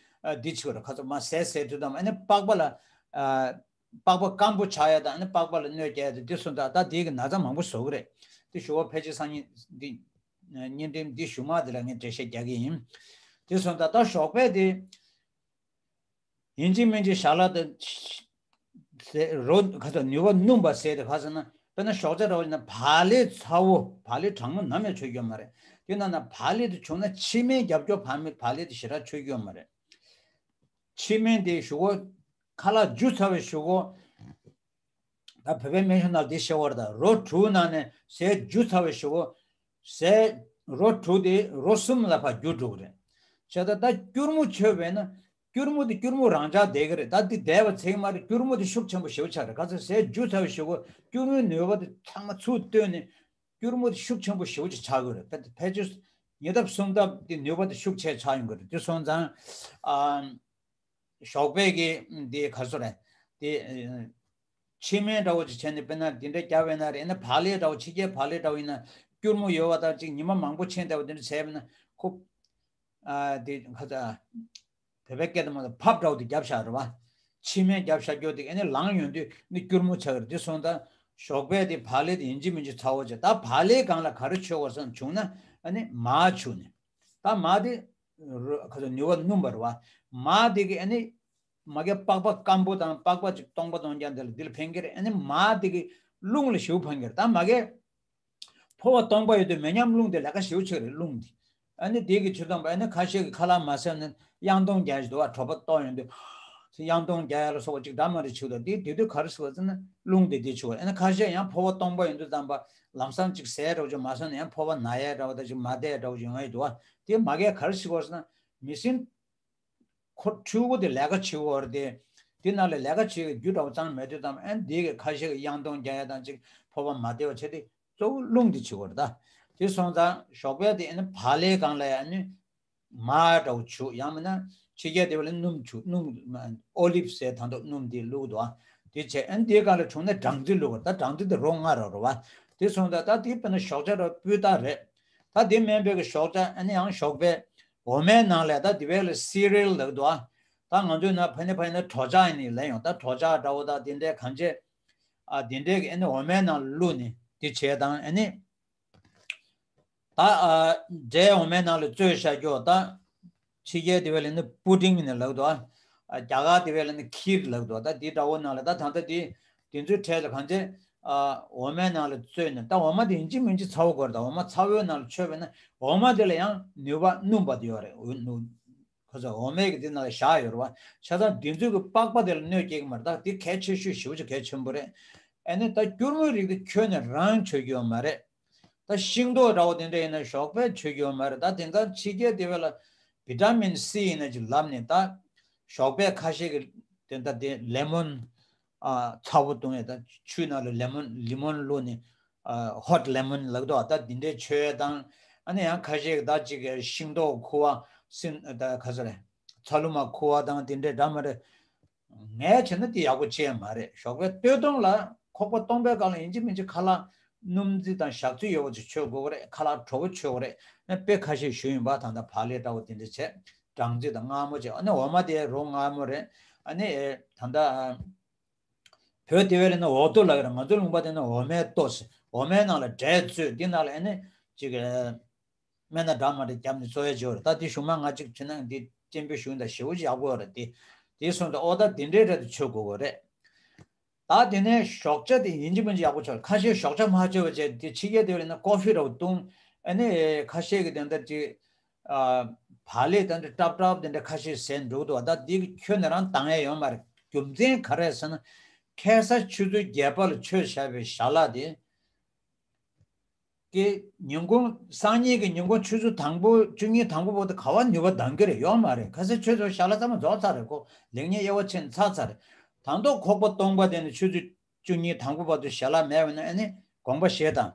ཨ་འདི་བྱེད་པ་རེད། ཁ་ཚ་མར་ཟད་ཟད་དུས་དང་ཨ་ནི་པགས་པ་ལ་ཨ་པགས་པ་སྐམ་པོ་ཆགས་ཡ་དང་། ཨ་ནི་པགས་པ་ལ་གནོད་སྐྱེལ་ཡ་དེ་དེ་སོང་ཙང་ད་དེ་གི་ན་ཚ་མང་པོ་བཟོ་གི་རེད། དེ་ཞུ་བ་ཕལ་ཆེར་སང་ཉིན་འདི་བརྙན་འཕྲིན་འདི་ཞུ་མ་དེ་ལ་ངས་འགྲེལ་བཤད་རྒྱག་གི་ཡིན། དེ་སོང་ཙང་ད་ཞོགས་པའི་དེ། ཡིན་གཅིག་མིན་གཅིག་ཞལ་ལག་དེ་ཟས་རོ་ཁ་ཚ་ནུས་པ་སྣུམ་པ་ཟས་དེ་ག་ཟེར་ན། དཔེར་ན་ཞོགས་ཇ་འདྲ་བོ་ཡིན་ན་བག་ལེབ་ཚ་བོ། བག་ལེབ་གྲང་མོ་ནམ་ཡང་མཆོད་རྒྱུ་ཡོད་མ་རེད། དེ་ན་ན་བག་ལེབ་དེ་བྱུང་ན་ཕྱི་མའི་རྒྱབ་སྐྱོར་བག་མེད་བག་ལེབ་དེ་ཞེ་དྲག་མཆོད་རྒྱུ་ཡོད་མ་རེད། ཕྱི་མའི་དེ་ཞུ་གོ། ཁ་ལག་འཇུ་ཚར་བའི་ཞུ་གོ། ད་བོད་པའི་སྨན་གཞུང་ནང་འདི་བཤད་པ་རེད། ད་རོ་དྲུག་ནང་ནས་ཟས་འཇུ་ཚར་བའི་ཞུ་གོ། ཟས་རོ་དྲུག་དེ་རོ་གསུམ་ལ་ཕར་འགྱུར་འགྲོ་གི་རེད། བྱས་ཙང་ད་སྐྱུར་མོ་མཆོད་པས་ན་སྐྱུར་མོ་དེ་སྐྱུར་མོ་རང་འཇགས་བསྡད་ཀྱི་རེད། ད་འདི་བསྡད་པ་ཚད་མ་རེད། སྐྱུར་མོ་དེ་ཤུགས་ཆེན་པོ་ཞེ་པོ་ཆགས་རེད། ག་ཚོད་ཟས་འཇུ་ཚར་བའི་ཞུ་གོ། སྐྱུར་མོའི་ནུས་པ་དེ་ཚང་མ་ཚུར་བཏོན་ནས་སྐྱུར་མོ་དེ་ཤུགས་ཆེན་པོ་ཞེ་པོ་ཅིག་ཆགས་ཀྱི་རེད། ད་ཕལ་ཆེར་ཉིས་ལྡབ་གསུམ་ལྡབ་དེ་ནུས་པ་དེ་ཤུགས་ཆེ་ཆགས་ཡོང་གི་རེད། དེ་སོང་ཙང་ཨ། ཞོགས་པའི་གི་འདི་ག་ཚོད་རེད། དེ་ཕྱི་སྨན་འདྲ་བོ་ཅིག་བྱས་ནས་དཔེར་ན་འདི་འདྲ་བརྒྱབ་པས་ན་རེད། ཨ་ནི་བག་ལེབ་འདྲ་བོ་ཕྱི་རྒྱལ་བག་ལེབ་འདྲ་བོ་ཡིན་ན་སྐྱུར་མོ་ཡོད་པ་དང་ཅིག་ཉི་མ་མང་པོ་ཕྱིན་བསྡད་པ་འདི་འདྲ་བྱས་པས་ན་ཁོ། ཨ་དེ་ག་ཚོད། བོད་པའི་སྐད་དུ་མ་ཕབ་འདྲ་བོ་དེ་བརྒྱབ་བཞག་རེད་བ། ཕྱི་སྨན་བརྒྱབ་བཞག་རྒྱུ་དེ་ཨ་ནི་ལངས་ཡོང་དུས་ནི་སྐྱུར་མོ་ཆགས་ཀྱི་རེད། དེ་སོང་ཙང་ཞོགས་པའི་དེ་བག་ལེབ་དེ་ཡིན་གཅིག་མིན་གཅིག་ཚ་བོ་བྱས། ད་བག་ལེབ་སྒང་ལ་ག་རེ་མཆོད་དགོས་བསམ་བྱུང་ན་ཨ་ནི་མར་བྱུགས་ནས། ད་མ་དེ་རོ་ཁ་ཚོ་ནུས་པ་སྣུམ་པ་རེད་བ། མ་དེ་གི་ཨ་ནི་མ་གི་པགས་པ་སྐམ་པོ་དང་པགས་པ་ཅིག་སྟོང་པ་སྟོང་རྐྱང་དེ་ལ་འདི་ལ་ཕན་གི་རེད། ཨ་ནི་མ་དེ་གི་རླུང་ལ་ཞེ་པོ་ཕན་གི་རེད། ད་མ་གི་ཕོ་བ་སྟོང་པ་ཡོད་དུས་མེ་མཉམ་རླུང་དེ་ལས་ཀ་ཞེ་པོ་ཆེ་རེད། རླུང་དེ་ཨ་ནི་དེ་གི་ཆུ་དང་པ་ཨ་ནི་ཁ་ཤས་ཀྱི་ཁ་ལག་མ་ཟ་ན་དབྱངས་སྟོང་རྒྱག་ཞིག་འདུག་བ། གྲོད་པ་ལྟོགས་ཡོང་དུས་དབྱངས་སྟོང་རྒྱག་ཡ་ལ་སོགས་པ་ཅིག་འདྲ་མ་འདྲ་བྱེད་འདུག་དེ་དེ་དུས་ག་རེ་ཟེར་བ་ཟེར་ན་རླུང་དེ་དེ་བྱེད་པ་རེད། ཨ་ནི་ཁ་ཤས་ཡང་ཕོ་བ་སྟོང་པ་ཡོང་དུས་ཙམ་པ་ལམ་སང་ཅིག་ཟས་འདྲ་བོ་ཅིག་མ་ཟ་ན་ཡང་ཕོ་བ་ན་ཡ་འདྲ་བོ་དང་ཅིག་མ་བདེ་འདྲ་བོ་ཅིག་ཡོང་ཡ་འདུག་བ། དེ་མ་གས་ག་རེ་བྱེད་དགོས་ཟེར་ན་མི་སྲིན་ཁོ་འཕྲུལ་འཁོར་དེ་ལས་ཀ་བྱེད་དགོས་རེད་དེ། དེ་ནང་ལ་ལས་ཀ་བྱེད་ཀྱི་རྒྱུ་འདྲ་བོ་ཙམ་མེད་དུས་ཙམ་ཨ་ནི་དེ་གི་ཁ་ཤས་ཀྱི་དབྱངས་སྟོང་རྒྱག་ཡ་དང་ཅིག་ཕོ་བ་མ་བདེ་བ་བྱེད་དེ་གཙོ་བོ་རླུང་དེ་བྱེད་དགོས་རེད་ད། དེ་སོང་ཙང་ཞོགས་པའི་དེ་ཨ་ནི་བག་ལེབ་སྒང་ལ་ཡ་ཨ་ནི་མར་འདྲ་བོ་བྱུག་ཡང་མིན་ན་ཕྱི་རྒྱལ་དེ་བ་ལ་སྣུམ་བྱུག་སྣུམ་ཨོ་ལིབ་ཟེར་ད་འདུག་སྣུམ་དེ་བླུགས་འདུག་དེ་བྱས་ཨ་ནི་དེའི་སྒང་ལ་བྱུག་ན་སྦྲང་རྩི་བླུགས་པ་རེད། ད་སྦྲང་རྩི་དེ་རོ་མངར་རོ་རེད་བ། དེ་སོང་ཙང་ད་དེ་དཔེར་ན་ཞོགས་ཇ་འདྲ་བོ་སྤུས་དག་རེད། ད་དེ་སྨན་པའི་གི་ཞོགས་ཇ་ཨ་ནི་ཡང་ཞོགས་པའི་འོ་མའི་ནང་ལ་ད་དེ་བས་ལ་སི་རི་ཡལ་ལབ་འདུག་ད་ང་ཚོའི་ནང་ཕ་ནི་ཕ་ནི་གྲོ་ཇ་ཡིན་ནི་ལབ་ཡོང་། ད་གྲོ་ཇ་འདྲ་བོ་ད་དེ་འདྲའི་གང་བྱེད་ཨ་དེ་འདྲའི་གི་ཨ་ནི་འོ་མའི་ནང་བླུགས་ནི་དེ་བྱས་དང་ཨ་ནི། ད་ཨ་འབྲས་འོ་མའི་ནང་ལ་བཙོས་བཞག་རྒྱུ་ད། ཕྱི་རྒྱལ་དེ་བས་ལ་ནི་པུ་ཏིང་ནི་ལབ་འདུག་ཨ་རྒྱ་གར་དེ་བས་ལ་ནི་ཁིར་ལབ་འདུག་ད་དེ་འདྲ་བོ་ནང་ལ་ད་ད་ལྟ་དེ་དེ་ཚོའི་གྲས་ལ་གང་བྱེད་ཨ་འོ་མའི་ནང་ལ་བཙོས་ནས། ད་འོ་མ་དེ་ཡིན་གཅིག་མིན་གཅིག་ཚ་བོ་དགོས་རེད། ད་འོ་མ་ཚ་བོའི་ནང་ལ་མཆོད་པས་ན་འོ་མ་དེ་ལ་ཡང་ནུས་པ་སྣུམ་པ་དེ་ཡོད་རེད། འོ་ནུ་ཁོ་ཚོ་འོ་མའི་གི་དེ་ནང་ལ་བཞག་ཡོད་རེད་བ། བྱས་ཙང་དེ་ཚོའི་གི་པགས་པ་དེ་ལ་གནོད་སྐྱེལ་གི་མ་རེད། ད་དེ་གལ་ཆེ་ཤོས་ཞེ་པོ་ཅིག་གལ་ཆེན་པོ་རེད། ཨ་ནི་ད་སྐྱུར་མོའི་རིགས་དེ་ཁྱོན་ནས་རང་མཆོད་རྒྱུ་ཡོད་མ་རེད། ད་ཤིང་ཏོག་འདྲ་བོ་དེ་འདྲ་ཡིན་ན་ཞོགས་པའི་མཆོད་རྒྱུ་ཡོད་མ་རེད། ད་དེང་སང་ཕྱི་རྒྱལ་དེ་བས་ལ་བི་ཏ་མིན་སི་ཡིན་ན་ཅིག་ལབ་ནས་ད་ཞོགས་པའི་ཁ་ཤས་ཀྱི་དེ་ད་དེ་ལེ་མོན་ཨ་ཚ་བོ་བཏུང་ཡས་ད་ཆུའི་ནང་ལ་ལེ་མོན་ལི་མོན་བླུགས་ནས་ཨ་ཧོ་ཊི་ལེ་མོན་ལབ་འདུག་ད་དེ་འདྲའི་མཆོད་ཡས་དང་། ཨ་ནི་ཡང་ཁ་ཤས་ཀྱི་ད་ཅིག་ཤིང་ཏོག་ཁུ་བ་སྲིན་ད་ག་ས་རེད། ཚ་ལུ་མ་ཁུ་བ་དང་དེ་འདྲའི་འདྲ་མ་རེད། ངས་བྱས་ན་དེ་ཡག་པོ་བྱས་མ་རེད། ཞོགས་པའི་སྟོད་ཐུང་ལ་ཁོག་པ་སྟོང་པའི་སྒང་ལ་ཡིན་གཅིག་མིན་གཅིག་ཁ་ལག་སྣུམ་རྩི་དང་ཞག་རྩི་ཡོད་པ་ཅིག་མཆོད་དགོས་ཀྱི་རེད། ཁ་ལག་དྲོ་པོ་མཆོད་དགོས་རེད། ཨ་དཔེ་ཁ་ཤས་ཞུས་ཡིན་པ། ད་ལྟ་བག་ལེབ་འདྲ་བོ་དེ་འདྲ་བྱས་སྦྲང་རྩི་དང་མངར་མོ་བྱས། ཨ་ནི་འོ་མ་དེ་རོ་མངར་མོ་རེད། ཨ་ནི་ད་ལྟ་བོད་དེ་བས་ལ་ནི་འོ་ཏོ་ལབ་ཀྱི་རེད། ང་ཚོའི་ལུང་པ་དེ་ནི་འོ་མའི་ཏོ་ཟེར། འོ་མའི་ནང་ལ་འབྲས་བཙོས་དེ་ནང་ལ་ཨ་ནི་ཅིག་སྨན་སྣ་འདྲ་མ་འདྲ་བརྒྱབ་ནས་བཙོ་ཡ་བྱེད་པ་རེད། ད་དེ་གཞུག་མ་ང་གཅིག་བྱས་ན་འདི་སྤྱན་འབུལ་ཞུ་ཡིན། ད་ཞེ་པོ་ཅིག་ཡག་པོ་ཡོད་རེད། དེ་དེ་སོང་ཙང་ཨོ་ད་དེ་འདྲའི་རེད་དུ་མཆོད་དགོས་པ་རེད། ད་དེ་ནས་ཞོགས་ཇ་དེ་ཡིན་གཅིག་མིན་གཅིག་ཡག་པོ་མཆོད། ཁ་ཤས་ཞོགས་ཇ་མ་མཆོད་པ་བྱས་དེ་ཕྱི་རྒྱལ་དེ་བས་ན་ཀོ་ཧྥི་འདྲ་བོ་བཏུང་། ཨ་ནི་ཁ་ཤས་ཀྱི་དེ་འདྲ་ཅིག་ཨ་བག་ལེབ་དེ་འདྲ་སྲབ་སྲབ་དེ་འདྲ་ཁ་ཤས་ཟས་འགྲོ་གི་འདུག་ད་དེ་གི་ཁྱོན་ནས་རང་འདང་ཡ་ཡོད་མ་རེད། རྒྱུ་མཚན་ག་རེ་ཟེར་ན་ཁ་སང་ཆུ་ཚོད་བརྒྱད་པ་ལ་མཆོད་བཞག་པའི་ཞལ་ལག་དེ། ཀྱི་ཉིན་གུང་སང་ཉིན་གྱི་ཉིན་གུང་ཆུ་ཚོད་དང་པོ་བཅུ་གཉིས་དང་པོ་བར་དུ་ག་བ་ནུས་པ་འདང་གི་རེད། ཡོད་མ་རེད། ཁ་སང་ཆུ་ཚོད་ཞལ་ལག་ཚང་མ་རྫོགས་ཚར་རེད། ཁོ་ལེགས་ཉེས་དབྱེ་བ་ཕྱེ་ཚར་ཚར་རེད། ད་དུང་ཁོག་པ་སྟོང་པ་དེ་ནི་ཆུ་ཚོད་བཅུ་གཉིས་དང་པོ་བར་དུ་ཞལ་ལག་མེད་པ་ན་ཨ་ནི་དགོངས་པ་བཞེས་དང་།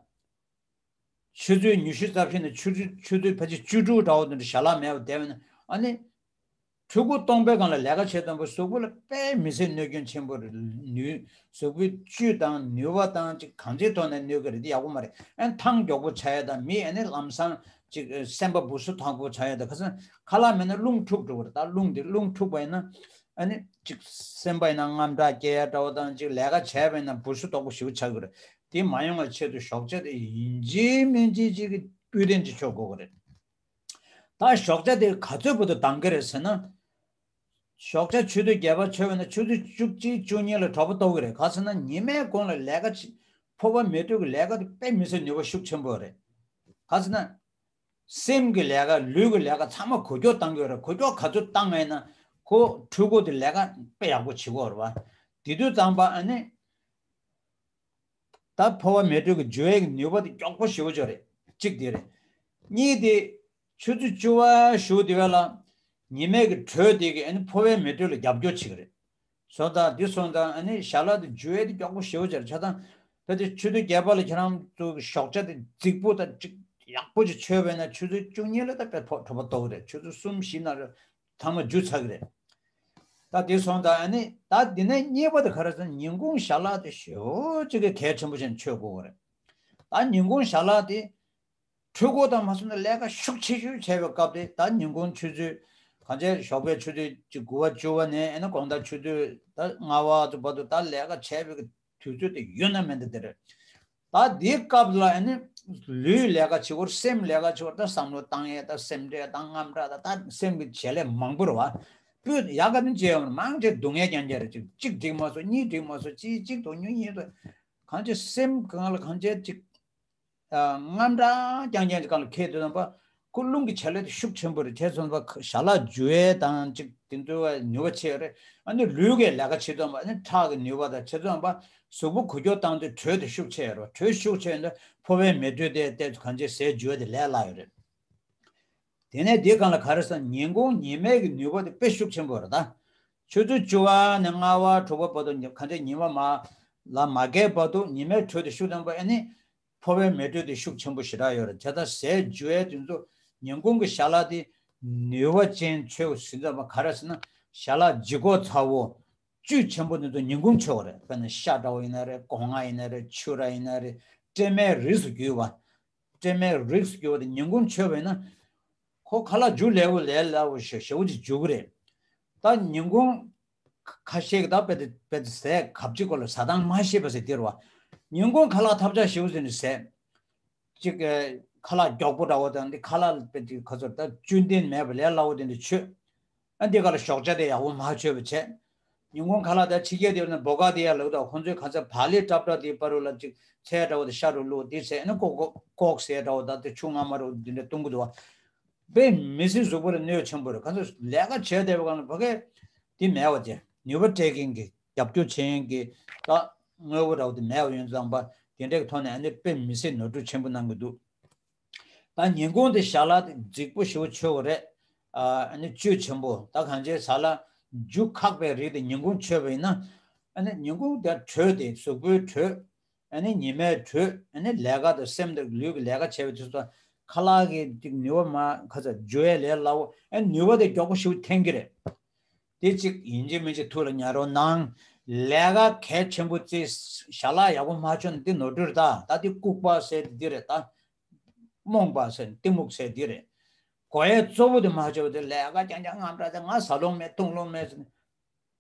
ཆུ་ཚོད་ཉི་ཤུ་རྩ་བཞི་ནས་ཆུ་ཚོད་ཆུ་ཚོད་ཕལ་ཆེར་བཅུ་དྲུག་འདྲ་བོ་དེ་འདྲ་ཞལ་ལག་མེད་པ་བསྡད་པ་ན་ཨ་ནི། ཕྲུ་གུ་སྟོང་པའི་སྒང་ལ་ལས་ཀ་བྱེད་དང་པོ་གཟུགས་པོ་ལ་དཔེ་མི་སྲིད་གནོད་སྐྱོན་ཆེན་པོ་རེད། ནུས་གཟུགས་པོའི་བཅུད་དང་ནུས་པ་དང་ཅིག་གང་ཅིའི་ཐོག་ནས་གནོད་ཀྱི་རེད། དེ་ཡག་པོ་མ་རེད། ཨན་ཐང་མགྱོགས་པོ་ཆགས་ཡ་དང་མི་ཨ་ནི་ལམ་སང་ཅིག་སེམས་པ་སྦུ་སུ་ཐང་པོ་ཆགས་ཡ་དང་ཁ་སང་ཁ་ལག་མེད་ན་རླུང་འཁྲུག་འགྲོ་གི་རེད། ད་རླུང་དེ་རླུང་འཁྲུག་པ་ཡིན་ན་ཨ་ནི་ཅིག་སེམས་པ་ཡིན་ན་དངངས་སྐྲག་སྐྱེ་ཡ་འདྲ་བོ་དང་ཅིག་ལས་ཀ་བྱས་པ་ཡིན་ན་སྦུ་སུ་དོག་པོ་ཞེ་པོ་ཆགས་ཀྱི་རེད། དེ་མ་ཡོང་བའི་ཆེད་དུ་ཞོགས་ཇ་དེ་ཡིན་གཅིག་མིན་གཅིག་ཅིག་གི་སྤུས་ལྡན་ཅིག་མཆོད་དགོས་ཀྱི་རེད། ད་ཞོགས་ཇ་དེ་ག་ཚོད་བར་དུ་འདང་གི་རེད་ཟེར་ན། ཞོགས་ཇ་ཆུ་ཚོད་བརྒྱད་པ་མཆོད་པ་ཡིན་ན་ཆུ་ཚོད་བཅུ་གཅིག་བཅུ་གཉིས་ལ་གྲོད་པ་ལྟོགས་ཀྱི་རེད། ག་ཟེར་ན་ཉི་མའི་གུང་ལ་ལས་ཀ་བྱེད། ཕོ་བ་མེ་དྲོད་ཀྱི་ལས་ཀ་དེ་དཔེ་མི་སྲིད་ནུས་པ་ཤུགས་ཆེན་པོ་རེད། ག་ཟེར་ན། སེམས་ཀྱི་ལས་ཀ་ལུས་ཀྱི་ལས་ཀ་ཚང་མ་འགུལ་སྐྱོད་བཏང་གི་ཡོད་རེད། འགུལ་སྐྱོད་ག་ཚོད་བཏང་ཡིན་ན་ཁོ་ཕྲུ་གུ་དེ་ལས་ཀ་དཔེ་ཡག་པོ་བྱེད་ཀྱི་ཡོད་རེད་བ། དེ་དུས་ཙམ་པ་ཨ་ནི། ད་ཕོ་བ་མེ་དྲོད་ཀྱི་འཇུ་བའི་ནུས་པ་དེ་མགྱོགས་པོ་ཞེ་པོ་ཅིག་རེད། གཅིག་དེ་རེད། གཉིས་དེ། ཆུ་ཚོད་བཅུ་པ་བཞུགས་དེ་བས་ལ། ཉི་མའི་གི་དྲོད་དེ་གི་ཨ་ནི་ཕོ་བའི་མེ་དྲོད་ལ་རྒྱབ་སྐྱོར་བྱེད་ཀྱི་རེད། སོང་ཙང་དེ་སོང་ཙང་ཨ་ནི་ཞལ་ལག་དེ་འཇུ་བའི་དེ་མགྱོགས་པོ་ཞེ་པོ་ཅིག་རེད། ཆ་ཚང་། ད་དེ་ཆུ་ཚོད་བརྒྱད་པ་ལ་ཁྱེད་རང་ཚོ་གི་ཞོགས་ཇ་དེ་རྫིག་པོ་དང་གཅིག་ཡག་པོ་ཅིག་མཆོད་པས་ན་ཆུ་ཚོད་བཅུ་གཉིས་ལ་ད་དཔེ་ཕོ་གྲོད་པ་ལྟོགས་ཀྱི་རེད། ཆུ་ཚོད་གསུམ་བཞི་ནང་ལ། ཚང་མ་འཇུ་ཚར་གི་རེད། ད་དེ་སོང་ཙང་ཨ་ནི་ད་འདི་ནས་གཉིས་པ་དེ་ག་རེ་ཟེར་ན་ཉིན་གུང་ཞལ་ལག་དེ་ཞེ་པོ་ཅིག་གི་གལ་ཆེན་པོ་ཅན་མཆོད་དགོས་པ་རེད། ད་ཉིན་གུང་ཞལ་ལག་དེ་ཕྲུ་གུ་དང་མ་སོང་ན་ལས་ཀ་ཤུགས་ཆེ་ཤོས་བྱས་པའི་སྐབས་དེ་ད་ཉིན་གུང་ཆུ་ཚོད་གང་ཆེ་ཞོགས་པའི་ཆུ་ཚོད་བཅུ་དགུ་པ་བཅུ་པ་ནས་ཨ་ནི་དགོང་དག་ཆུ་ཚོད་ད་ལྔ་པ་ཚོ་བར་དུ་ད་ལས་ཀ་བྱས་པའི་དུས་ཚོད་དེ་ཡོད་ན་མེད་ན་དེ་རེད། ད་འདིའི་སྐབས་ལ་ཨ་ནི་ ལུས་ལས་ཀ་བྱེད་སྐོར། སེམས་ལས་ཀ་བྱེད་སྐོར། ད་བསམ་བློ་བཏང་ཡས། ད་སེམས་ཁྲལ་དང་དངངས་སྐྲག་དང་། ད་སེམས་ཀྱི་བྱེད་ལས་མང་པོ་རེད་བ། སྤུས་ཡག་ག་དུས་བྱས་ཡོང་མང་ཆེ་སྡུག་བསྔལ་རྐྱང་རྐྱང་རེད། གཅིག་གཅིག་འགྲིག་མ་སོང་། གཉིས་འགྲིག་མ་སོང་། གཅིག་གཅིག་དང་གཉིས་གཉིས་དང་། གང་ཅི་སེམས་གང་ལ་གང་ཅི་གཅིག་ཨ། དངངས་སྐྲག་རྐྱང་རྐྱང་གི་སྒང་ལ་འཁེལ་དུས་ཙམ་པ། ཁོ་རླུང་གི་བྱ་ལས་དེ་ཤུགས་ཆེན་པོ་རེད། བྱས་ཙམ་པ་ཞལ་ལག་འཇུ་ཡས་དང་གཅིག་དེ་ཚོའི་ནུས་པ་ཆེ་རེད། ཨ་ནི་ལུས་ཀྱི་ལས་ཀ་བྱེད་ཙམ་པ། ཨ་ནི་ཁྲག་གི་ནུས་པ་དང་བྱས་ཙམ་པ། གཟུགས་པོ་འགུལ་སྐྱོད་བཏང་དུས་དྲོད་དེ་ཤུགས་ཆེ་རེད། དྲོད་ཤུགས་ཆེ་ཡོང་དུས་ཕོ་བའི་མེ་དྲོད་དེ་ཏོག་ཙམ་གང་ཅི་ཟས་འཇུ་ཡས་དེ་ལས་སླ་ཡོད་རེད། དེ་ནས་དེའི་སྒང་ལ་ག་རེ་ཟེར་ན། ཉིན་གུང་ཉི་མའི་གི་ནུས་པ་དེ་དཔེ་ཤུགས་ཆེན་པོ་རེད་ད། ཆུ་ཚོད་བཅུ་པ་ནས་ལྔ་པ་དྲུག་པ་བར་དུ་གང་ཅི་ཉི་མ་མར་ལ་མ་བརྒལ་བར་དུ་ཉི་མའི་དྲོད་དེ་ཤུགས་ཆེན་པོ། ཨ་ནི་ཕོ་བའི་མེ་དྲོད་དེ་ཤུགས་ཆེན་པོ་ཞེ་དྲག་ཡོད་རེད། དེ་ལྟར་ཟས་འཇུ་ཡས་དེ་ཚོ་ཉིན་གུང་གི་ཞལ་ལག་དེ་ནུས་པ་ཅན་མཆོད་ཟེར་ཙམ་པ་ག་རེ་ཟེར་ན། ཞལ་ལག་ལྗིད་ཁོག་ཚ་པོ་བཅུད་ཆེན་པོ་དེ་ཚོ་ཉིན་གུང་མཆོད་དགོས་རེད། དཔེར་ན་ཤ་འདྲ་པོ་ཡིན་ན་རེད། སྒོ་ང་ཡིན་ན་རེད། ཕྱུར་ར་ཡིན་ན་རེད། སྲན་མའི་རིགས་སུ་གྱུར་པ། སྲན་མའི་རིགས་སུ་གྱུར་པ་དེ་ཉིན་གུང་མཆོད་པ་ཡིན་ན། ཁོ་ཁ་ལག་འཇུ་ལས་པོ་ལས་སླ་པོ་ཞེ་ཞེ་པོ་ཅིག་འཇུ་གི་རེད། ད་ཉིན་གུང་ཁ་ཤས་ཀྱིས་ད་དཔེ་དེ་དཔེ་དེ་ཟས་གབ་ཅིག་སྐོར་ལ་ཟ་སྟངས་མ་ཤེས་པ་ཟེར་དེ་རེད་བ། ཉིན་གུང་ཁ་ལག་ཐབས་ཆག་ཞེ་པོ་ཟེར་ནས་ཟས། གཅིག་ཁ་ལག་མགྱོགས་པོ་འདྲ་པོ་དང་། འདི་ཁ་ལག་དཔེ་དེ་ཁ་ཚོར་ད་བཅུད་ལྡན་མེད་པ་ལས་སླ་པོ་དེ་འདྲ་མཆོད། ཨ། འདི་ག་ལ་ཞོགས་ཇ་དེ་ཡག་པོ་མ་མཆོད་པ་བྱས། ཉིན་གུང་ཁ་ལག་དང་ཕྱི་རྒྱལ་དེ་ནི་བོ་ཀ་དེ་ཡ་ལབ་དང་། ཁོང་ཚོའི་ག་ཚོད་བག་ལེབ་སྲབ་སྲབ་དེའི་བར་དུ་ལ་ཅིག་ཚལ་འདྲ་པོ་དེ་ཤ་རུ་བླུགས། དེ་ཚལ་ནི་ཀོག་ཀོག་ཟས་འདྲ་པོ་དང་དེ་ཆུ་མངར་མོ་རུ་འདི་འདྲ་བཏུང་གི་འདུག་བ། དཔེ་མི་སྲིད་གཟུགས་པོ་ལ་གནོད་ཆེན་པོ་རེད། ག་ཚོད་ལས་ཀ་བྱས་བསྡད་པའི་སྒང་ལ་ཕ་གིར་དེ་མེད་པ་བྱས། ནུས་པ་སྤྲད་མཁན་གྱི་རྒྱབ་སྐྱོར་བྱེད་མཁན་གྱི་ད་དངོས་པོ་འདྲ་པོ་དེ་མེད་པ་ཡིན་ཙང་པ། དེ་འདྲའི་ཐོག་ནས་ཨ་ནི་དཔེ་མི་སྲིད་ནོར་འཁྲུལ་ཆེན་པོ་གནང་གི་འདུག་ད་ཉིན་གུང་དེ་ཞལ་ལག་དེ་རྫིག་པོ་ཞེ་པོ་མཆོད་དགོས་རེད། ཨ་ནི་བཅུད་ཆེན་པོ། ད་གང་ཅིའི་ཞལ་ལག་འཇུ་ཁག་པའི་རིགས་དེ་ཉིན་གུང་མཆོད་པ་ཡིན་ན། ཨ་ནི་ཉིན་གུང་དེ་དྲོད་དེ་གཟུགས་པོའི་དྲོད། ཨ་ནི་ཉི་མའི་དྲོད། ཨ་ནི་ལས་ཀ་དང་སེམས་དང་ལུས་ཀྱི་ལས་ཀ་བྱས་པའི་དུས་སུ་ཁ་ལག་གི་ཅིག་ནུས་པ་མར་ཁ་ཚ་འཇུ་ཡས་ལས་སླ་པོ། ཨ་ནི་ནུས་པ་དེ་མགྱོགས་པོ་ཞེ་པོ་འཐེན་གྱི་རེད། དེ་གཅིག་ཡིན་གཅིག་མིན་གཅིག་ཐུགས་ལ་ཉར་རོགས་གནང་། ལས་ཀ་གལ་ཆེན་པོ་བརྩིས། ཞལ་ལག་ཡག་པོ་མ་མཆོད་ན་འདི་ནོར་འཁྲུལ་རེད་ད། ད་འདི་ལྐུགས་པ་ཟེར་དེ་འདི་རེད་ད། རྨོངས་པ་ཟེར་གཏི་མུག་ཟེར་འདི་རེད། དགོས་ཡས་གཙོ་བོ་དེ་མ་མཆོད་པ་དེ་ལས་ཀ་རྐྱང་རྐྱང་དངངས་སྐྲག་དེ། ང་ཟ་ལོང་མེད་འཐུང་ལོང་མེད་ཟེར་ནས།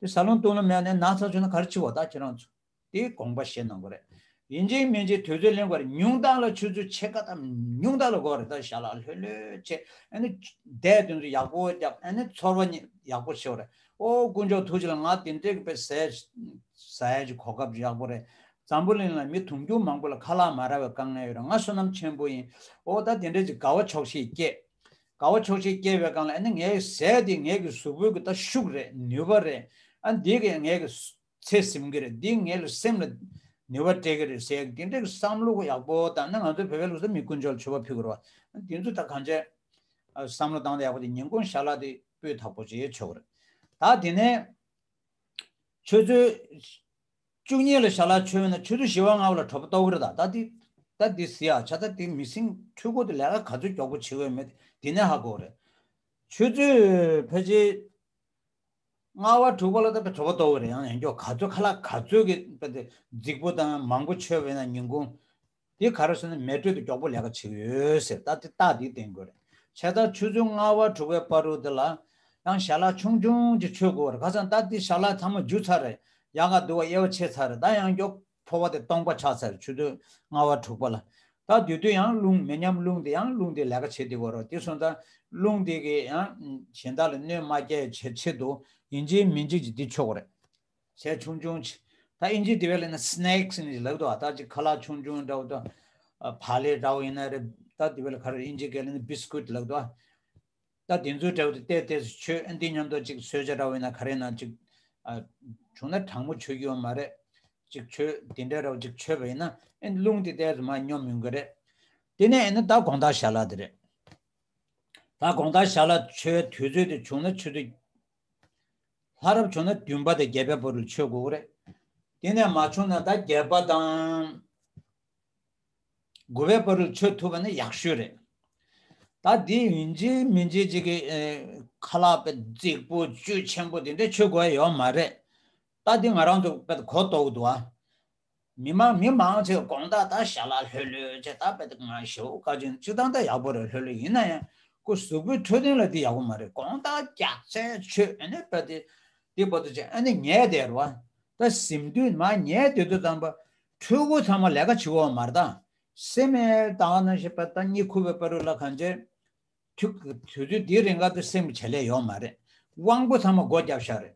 དེ་ཟ་ལོང་འཐུང་ལོང་མེད་ནས་ན་ཚ་བྱུང་ན་ག་རེ་བྱེད་དགོས་ད་ཁྱེད་རང་ཚོ། དེ་དགོངས་པ་བཞེས་གནང་དགོས་རེད། ཡིན་གཅིག་མིན་གཅིག་དུས་ཚོད་ལེན་དགོས་རེད། ཉུང་མཐའ་ལ་ཆུ་ཚོད་ཕྱེད་ཀ་དང་ཉུང་མཐའ་ལ་དགོས་རེད། ད་ཞལ་ལག་ལྷོད་ལྷོད་བྱས། ཨ་ནི་བཟས་དེ་ཚོ་ཡག་པོ་བརྒྱབ། ཨ་ནི་ཚོར་བ་ཡག་པོ་བྱེད་དགོས་རེད། ཨོ་དཀོན་མཆོག་ཐུགས་རྗེ་ལ་ང་དེ་འདྲའི་གི་དཔེ་ཟས་ཟ་ཡས་ཀྱི་གོ་སྐབས་ཡག་པོ་རེད། འཛམ་བུ་གླིང་ལ་མི་དུང་ཕྱུར་མང་པོ་ལ་ཁ་ལག་མ་རག་པའི་དཀའ་ངལ་ཡོད་རེད། ང་བསོད་ནམས་ཆེན་པོ་ཡིན། ཨོ་ད་དེ་འདྲའི་ཅིག་དགའ་བ་ཆོག་ཤེས་སྐྱེས། དགའ་བ་ཆོག་ཤེས་སྐྱེས་པའི་སྒང་ལ་ཨ་ནི་ངའི་ཟས་དེ་ངའི་གི་གཟུགས་པོའི་གི་ད་ཤུགས་རེད། ནུས་པ་རེད། ཨ་འདི་གི་ངའི་གི་ཚེ་ཟིན་གི་རེད། འདི་ངའི་ལ་སེམས་ལ་ནུས་པ་སྤྲད་གི་རེད་ཟེར། དེ་འདྲའི་བསམ་བློ་ཡག་པོ་དང་། ཨ་ནི་ང་ཚོའི་བོད་པའི་ལུགས་སྲོལ་མི་དཀོན་མཆོག་ལ་མཆོད་པ་ཕུལ་དགོས་རེད་བ། དེ་ཚོ་ད་གང་བྱས་བསམ་བློ་བཏང་སྟེ་ཡག་པོ་དེ། ཉིན་གུང་ཞལ་ལག་དེ་སྤུས་དག་པོ་ཅིག་མཆོད་དགོས་རེད། ད་དེ་ནས་ཆུ་ཚོད་བཅུ་གཉིས་ལ་ཞལ་ལག་མཆོད་ན་ཆུ་ཚོད་བཞི་པ་ལྔ་པ་ལ་གྲོད་པ་ལྟོགས་གི་རེད་ད། ད་དེ་ད་དེ་ཟེར་ཡ་ཆ་ད་དེ་མི་སེམས་འཁྲུལ་འཁོར་དེ་ལས་ཀ་ག་ཚོད་མགྱོགས་པོ་བྱེད་འོས་མེད་དེ་ནས་ཧ་གོ་རེད། ཆུ་ཚོད་ཕལ་ཆེར་ལྔ་པ་དྲུག་པ་ལ་ད་དཔེ་གྲོད་པ་ལྟོགས་ཀྱི་རེད། ཡང་ཡང་མགྱོགས་ག་ཚོད་ཁ་ལག་ག་ཚོད་ཀྱི་དཔེ་དེ་རྫིག་པོ་དང་མང་པོ་མཆོད་པས་ན་ཉིན་གུང་དེ་ག་རེ་ཟེར་ན་མེ་དྲོད་དེ་མགྱོགས་པོ་ལས་ཀ་བྱེད་ཀྱི་ཡོད་ཟེར། ད་དེ་རྟགས་དེ་བསྟན་དགོས་རེད། བྱས་ཙང་ཆུ་ཚོད་ལྔ་པ་དྲུག་པའི་བར་དུ་དེ་ལ་ཡང་ཞལ་ལག་ཆུང་ཆུང་ཅིག་མཆོད་དགོས་རེད། ཁ་སང་ད་དེ་ཞལ་ལག་ཚང་མ་འཇུ་ཚར་རེད། ཡག་ག་འདུག་པ། དབྱེ་བ་ཕྱེ་ཚར་རེད། ད་ཡང་མགྱོགས་ཕོར་པ་དེ་སྟོང་པ་ཆགས་ཚར་རེད། ཆུ་ཚོད་ལྔ་པ་དྲུག་པ་ལ། ད་དེ་དུས་ཡང་རླུང་མེ་མཉམ་རླུང་དེ་ཡང་རླུང་དེ་ལས་ཀ་བྱེད་བསྡད་ཀྱི་ཡོད་རེད། དེ་སོང་ཙང་རླུང་དེ་གིས་ཡང་གཞན་དག་ལ་གནོད་མ་སྐྱེལ་བའི་ཆེད་དུ་ཡིན་གཅིག་མིན་གཅིག་ཅིག་འདི་མཆོད་དགོས་རེད། ཟས་ཆུང་ཆུང་ཅིག་ད་ཨིན་ཇི་དེ་བས་ལབ་ན་སི་ནེག་སི་ནི་ལབ་འདུག་ད་ཅིག་ཁ་ལག་ཆུང་ཆུང་འདྲ་བོ་དང་། ཨ། བག་ལེབ་འདྲ་བོ་ཡིན་ན་རེད། ད་དེ་བས་ལ་ག་རེ་ཨིན་ཇི་སྐད་ལ་ནི་བི་སི་ཀུད་ལབ་འདུག་ད་དེ་ཚོའི་འདྲ་བོ་དེ་ཏོག་ཙམ་མཆོད། ཨ། འདི་མཉམ་དུ་ཅིག་གསོལ་ཇ་འདྲ་བོ་ཡིན་ན་ག་རེ་ཡིན་ན་ཅིག་ཨ། བྱུང་ན་གྲང་མོ་མཆོད་རྒྱུ་ཡོད་མ་རེད། ཅིག་མཆོད། དེ་འདྲ་འདྲ་བོ་ཅིག་མཆོད་པ་ཡིན་ན་ཨ་རླུང་དེ་ཏོག་ཙམ་མར་སྙོམས་ཡོང་གི་རེད། དེ་ནས་ཨ་ནི་ད་དགོང་དག་ཞལ་ལག་དེ་རེད། ད་དགོང་དག་ཞལ་ལག་མཆོད་དུས་ཚོད་དེ་བྱུང་ན་ཆུ་ཚོད། ལྷ་རབ་བྱུང་ན་བདུན་པ་དང་བརྒྱད་པའི་བར་དུ་མཆོད་དགོས་ཀྱི་རེད། དེ་ནས་མ་བྱུང་ན་ད་བརྒྱད་པ་དང་དགུ་པའི་བར་དུ་མཆོད་ཐུབ་པ་ནི་ཡག་ཤོས་རེད། ད་འདི་ཡིན་གཅིག་མིན་གཅིག་ཅིག་གི་ཨེ། ཁ་ལག་དཔེ་རྫིག་པོ་བཅུད་ཆེན་པོ་དེ་འདྲ་མཆོད་དགོས་ཡ་ཡོད་མ་རེད། ད་འདི་ང་རང་ཚོ་དཔེ་གོ་ལྟོགས་འདུག་ཨ། མི་མང་མི་མང་ཆེ་དགོང་དག་ད་ཞལ་ལག་ལྷོད་ལྷོད་བྱས། ད་དཔེ་ང་ཞེ་པོ་བཀའ་དྲིན་སྤྱིར་བཏང་ད་ཡག་པོ་རེད། ལྷོད་ལྷོད་ཡིན་ན་ཡང་ཁོ་གཟུགས་པོའི་འཕྲོད་བསྟེན་ལ་འདི་ཡག་པོ་མ་རེད། དགོང་དག་རྒྱགས་ཚད་མཆོད། ཨ་ནི་དཔེ་དེ་འདི་བར་དུ་བྱས། ཨ་ནི་ཉལ་བསྡད་རེད་བ། ད་གཟིམ་དུས་མར་ཉལ་བསྡད་དུས་ཙམ་པ་འཕྲུལ་འཁོར་ཚང་མ་ལས་ཀ་བྱེད་ཀྱི་ཡོད་མ་རེད་ད། སེམས་ལ་ད་ག་ནང་བཞིན་པ་ད་གཉིད་ཁུག་པའི་བར་དུ་ལ་གང་བྱས། དུས་དུས་ཚོད་འདིའི་རིང་ག་དུ་སེམས་ཀྱི་བྱེད་ལས་ཡོད་མ་རེད། དབང་པོ་ཚང་མ་སྒོ་བརྒྱབ་ཤག་རེད།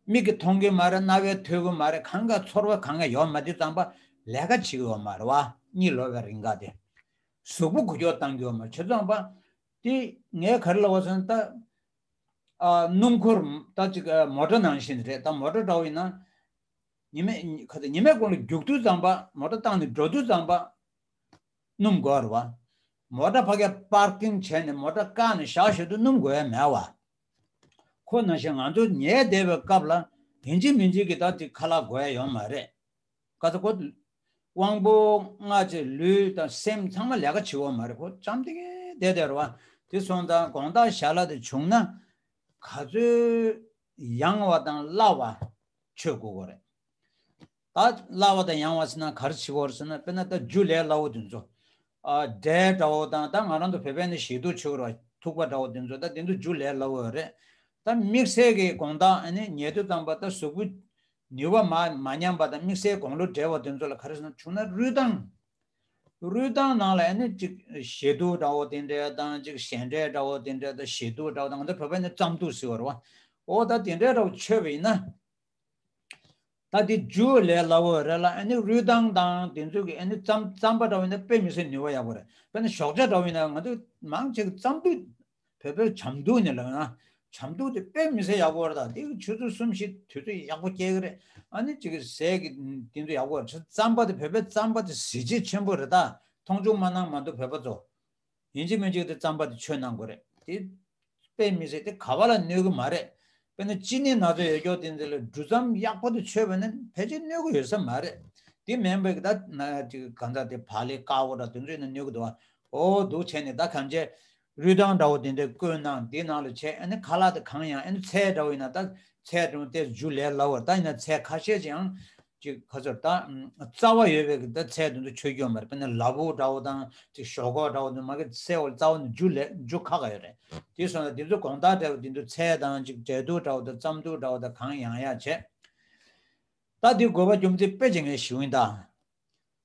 མིག་གིས་མཐོང་གི་མ་རེད། རྣ་བས་ཐོས་གི་མ་རེད། གང་ག་ཚོར་བ་གང་ག་ཡོད་མ་དེ་ཙམ་པ་ལས་ཀ་བྱེད་གི་ཡོད་མ་རེད་བ། གཉིད་ལོག་པའི་རིང་ག་དེ། གཟུགས་པོ་འགུལ་སྐྱོད་བཏང་གི་ཡོད་མ་རེད། བྱས་ཙང་པ། དེ་ངས་ག་རེ་ལབ་པ་སོང་ད། ཨ་སྣུམ་འཁོར་ད་ཅིག་ཨ་མོ་ཊ་ནང་བཞིན་རེད། ད་མོ་ཊ་འདྲ་བོ་ཡིན་ན། ཉི་མའི་ཁ་ཚ་ཉི་མའི་གུང་ལ་རྒྱུག་དུས་ཙམ་པ་མོ་ཊ་བཏང་ནས་འགྲོ་དུས་ཙམ་པ། སྣུམ་དགོས་རེད་བ། མོ་ཊ་ཕ་གིར་པར་ཀིང་བྱས་ནས་མོ་ཊ་བཀག་ནས་བཞག་བཞག་དུས་སྣུམ་དགོས་ཡ་མེད་བ། ཁོ་ནང་བཞིན་ང་ཚོ་ཉལ་བསྡད་པའི་སྐབས་ལ་ཡིན་གཅིག་མིན་གཅིག་གི་ད་དེ་ཁ་ལག་དགོས་ཡ་ཡོད་མ་རེད། ག་ཚ་ཁོ། དབང་པོ་ལྔ་བཅས་ལུས་དང་སེམས་ཚང་མ་ལས་ཀ་བྱེད་ཡོད་མ་རེད། ཁོ་ཙམ་དེ་གས་བསྡད་བསྡད་རེད་བ། དེ་སོང་ཙང་དགོང་དག་ཞལ་ལག་དེ་བྱུང་ན། ག་ཚོད་ཡང་བ་དང་སླ་བ་མཆོད་དགོས་གོ་རེད། ད་སླ་བ་དང་ཡང་བ་ཟེར་ན་ག་རེ་བྱེད་དགོས་རེད་ཟེར་ན། དཔེར་ན་ད་རྒྱུ་ལས་སླ་བོ་དེ་ཚོ། ཨ་འབྲས་འདྲ་བོ་དང་། ད་ང་རང་ཚོ་བོད་པའི་ནི་བཞེས་ཐུག་མཆོད་རོ། ཐུག་པ་འདྲ་བོ་དེ་ཚོ། ད་དེ་ཚོ་རྒྱུ་ལས་སླ་བོ་རེད། ད་དམིགས་བསལ་གྱི་དགོང་དག་ཨ་ནི་ཉལ་དུས་ཙམ་པ་ད་གཟུགས་པོ་ནུས་པ་མ་མ་ཉམས་པ་དང་། དམིགས་བསལ་དགུང་ལོ་བགྲེས་པ་དེ་ཚོ་ལ་ག་རེ་ཟེར་ན། བྱུང་ན་རུས་ཐང་། རུས་ཐང་ནང་ལ་ཨ་ནི་ཅིག་བཞེས་ཐུག་འདྲ་བོ་དེ་འདྲ་དང་། ཅིག་ཞལ་འབྲས་འདྲ་བོ་དེ་འདྲ་དང་། བཞེས་ཐུག་འདྲ་བོ་དང་། ང་ཚོ་བོད་པའི་ནི་རྩམ་ཐུག་ཟེར་བ་རེད་བ། འོ་ད་དེ་འདྲ་འདྲ་བོ་མཆོད་པ་ཡིན་ན། ད་དེ་རྒྱུ་ལས་སླ་བོ་རེད་ལ། ཨ་ནི་རུས་ཐང་དང་དེ་ཚོ་གི་ཨ་ནི་རྩམ་རྩམ་པ་འདྲ་བོ་ཡིན་ན་དཔེ་མི་སྲིད་ནུས་པ་ཡག་པོ་རེད། དཔེར་ན་ཞོགས་ཇ་འདྲ་བོ་ཡིན་ན། ང་ཚོ་མང་ཆེ་གི་རྩམ་ཐུག་བོད་པའི་ཇ་འཐུང་ནི་ལབ་ན། ཇ་འཐུང་དེ་དཔེ་མི་སྲིད་ཡག་པོ་རེད། ད་དེ་གི་ཆུ་ཚོད་གསུམ་བཞི་དུས་ཚོད་ཡག་པོ་སྐྱེལ་གི་རེད། ཨ་ནི་ཅིག་གི་ཟས་ཀྱི་དེ་ཚོ་ཡག་པོ་རེད། རྩམ་པ་དེ་བོད་པའི་རྩམ་པ་དེ་གཟི་བརྗིད་ཆེན་པོ་རེད། ད་མཐོང་ཆུང་མ་གནང་མ་གཏོགས་བོད་པ་ཚོ། ཡིན་གཅིག་མིན་གཅིག་དེ་རྩམ་པ་དེ་མཆོད་གནང་དགོས་རེད། དེ་དཔེ་མི་སྲིད་དེ་ག་བ་ལ་གནོད་གི་མ་རེད། དཔེར་ན་གཅིན་སྙི་ན་ཚ་ཡོད་ཀྱོག་དེ་ཚོ་ལ་འབྲུ་རྩམ་ཡག་པོ་དེ་མཆོད་པ་ནི་ཕལ་ཆེར་གནོད་གི་ཡོད་ས་མ་རེད། དེ་མིན་པའི་ད་ན་ཅིག་གང་ཟག་དེ་བག་ལེབ་དཀར་པོ་འདྲ་དེ་ཚོ་ཡིན་ན་གནོད་གི་འདུག་བ། འོ་འདུག་བྱས་ནས་ད་གང་བྱས། རུས་ཐང་འདྲ་བོ་དེ་འདྲ་བསྐོལ་གནང་། དེའི་ནང་ལ་བྱས། ཨ་ནི་ཁ་ལག་དེ་གང་ཡང་། ཨ་ནི་ཚལ་འདྲ་བོ་ཡིན་ན་ད་ཚལ་འདྲ་བོ་དེ་རྒྱུ་ལས་སླ་བོ་རེད། ད་ཡིན་ན་ཚལ་ཁ་ཤས་ཅིག་ཡང་ཅིག་ག་ཚོད་ད་རྩ་བ་ཡོད་པའི་གི་ད་ཚལ་དེ་ཚོ་མཆོད་རྒྱུ་ཡོད་མ་རེད། དཔེར་ན་ལ་ཕུག་འདྲ་བོ་དང་། ཅིག་ཞོག་ཁོག་འདྲ་བོ་དེ་མ་གི་ཚལ་བ་རྩ་བ་ནས་རྒྱུ་ལས་རྒྱུ་ཁག་ཁག་ཡོད་རེད། དེ་སོང་ན་དེ་ཚོ་དགོང་དག་འདྲ་བོ་དེ་ཚོ་ཚལ་དང་ཅིག་འབྲས་ཐུག་འདྲ་བོ་དང་། རྩམ་ཐུག་འདྲ་བོ་དང་། གང་ཡང་ཡང་བྱས། ད་དེ་དགོས་པ་རྒྱུ་མཚན་དཔེ་ཅིག་ངས་ཞུ་ཡིན་ད།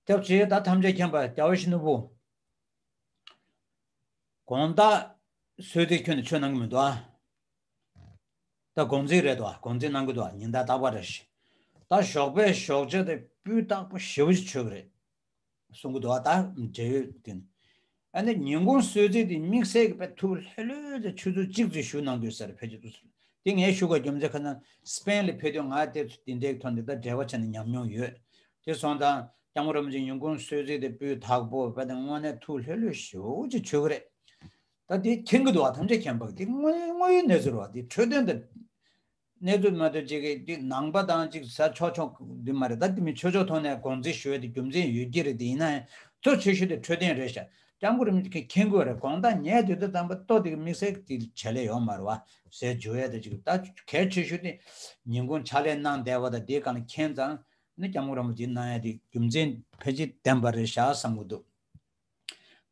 སྐྱབས་རྗེ་ད་ཐམས་ཅད་མཁྱེན་པ་རྒྱལ་བ་ཡིད་བཞིན་ནོར་བུ། དགོང་དག་གསོལ་ཚིགས་ཁྱོན་ནས་མཆོད་གནང་གི་མི་འདུག་ཨ། ད་དགོང་ཚིགས་རེད་དོ། དགོང་ཚིགས་གནང་གི་འདུག་ཨ། ཉིན་ལྟར་རྟག་པར་རེད་ཤག་ད་ཞོགས་པའི་ཞོགས་ཇ་དེ་སྤུས་དག་པོ་ཞེ་པོ་ཞིག་མཆོད་གི་རེད། གསུང་གི་འདུག་ཨ། ད་འབྲེལ་ཡོད་དེ་ནི། ཨ་ནི་ཉིན་གུང་གསོལ་ཚིགས་དེ་དམིགས་བསལ་གྱི་དཔེ་ཐུགས་ལྷོད་ལྷོད་དེ་ཆུ་ཚོད་གཅིག་ཙམ་བཞུགས་གནང་དགོས་ས་རེད། ཕལ་ཆེར་འདུག་ཟེར། དེ་ངས་ཞུ་དགོས་རྒྱུ་མཚན་ག་ན། སི་པེན་ལ་ཕེབས་དུས་ང་དེ་ཚོ་དེ་འདྲའི་ཐོག་ནས་ད་འབྲེལ་བ་བྱས་ནས་ཉམས་མྱོང་ཡོད། དེ་སོང་ཙང་སྐྱབས་མགོན་རིན་པོ་ཆེ་ཉིན་གུང་གསོལ་ཚིགས་དེ་སྤུས་དག་པོ་དཔེ་དང་དངོས་གནས་ཐུགས་ལྷོད་ལྷོད་ཞེ་པོ་ཅིག་མཆོད་གི་རེད། ད་དེ་མཁྱེན་གི་འདུག་བ། ཐམས་ཅད་མཁྱེན་པ་དེ་དངོས་དངོས་ཡོད་གནས་ཚུལ་རེད་བ། དེ་འཕྲོད་བསྟེན་དང་གནས་ཚུལ་མ་གཏོགས་ཅིག་གི་དེ་ནང་པ་དང་ཅིག་ས་ཕྱོགས་ཕྱོགས་དེ་མ་རེད། ད་དེ་མི་ཆོས་ཕྱོགས་ཐོག་ནས་དགོངས་ཚུལ་ཞུ་ཡ་དེ་རྒྱུ་མཚན་ཡོད་ཀྱི་རེད། དེ་ཡིན་ན་ཡང་གཙོ་ཆེ་ཤོས་དེ་འཕྲོད་བསྟེན་རེད་ཤག་སྐྱབས་མགོན་རིན་པོ་ཆེ་མཁྱེན་གི་རེད། དགོང་དག་ཉལ་སྡོད་དུས་ཙམ་པ་ལྟོ་དེ་གི་དམིགས་བསལ་དེ་བྱ་ལས་ཡོད་མ་རེད་བ། ཟས་འཇུ་ཡ་དེ་ཅིག་ད་གལ་ཆེ་ཤོས་དེ་ཉིན་གུང་ཕྱག་ལས་གནང་བསྡད་པ་དང་། དེའི་སྒང་ལ་མཁྱེན་ཙང་ནི་སྐྱབས་མགོན་རིན་པོ་ཆེ་གནང་ཡ་དེ་རྒྱུ་མཚན་ཕལ་ཆེར་ལྡན་པ་རེད་ཤག་བསམ་གི་འདུག་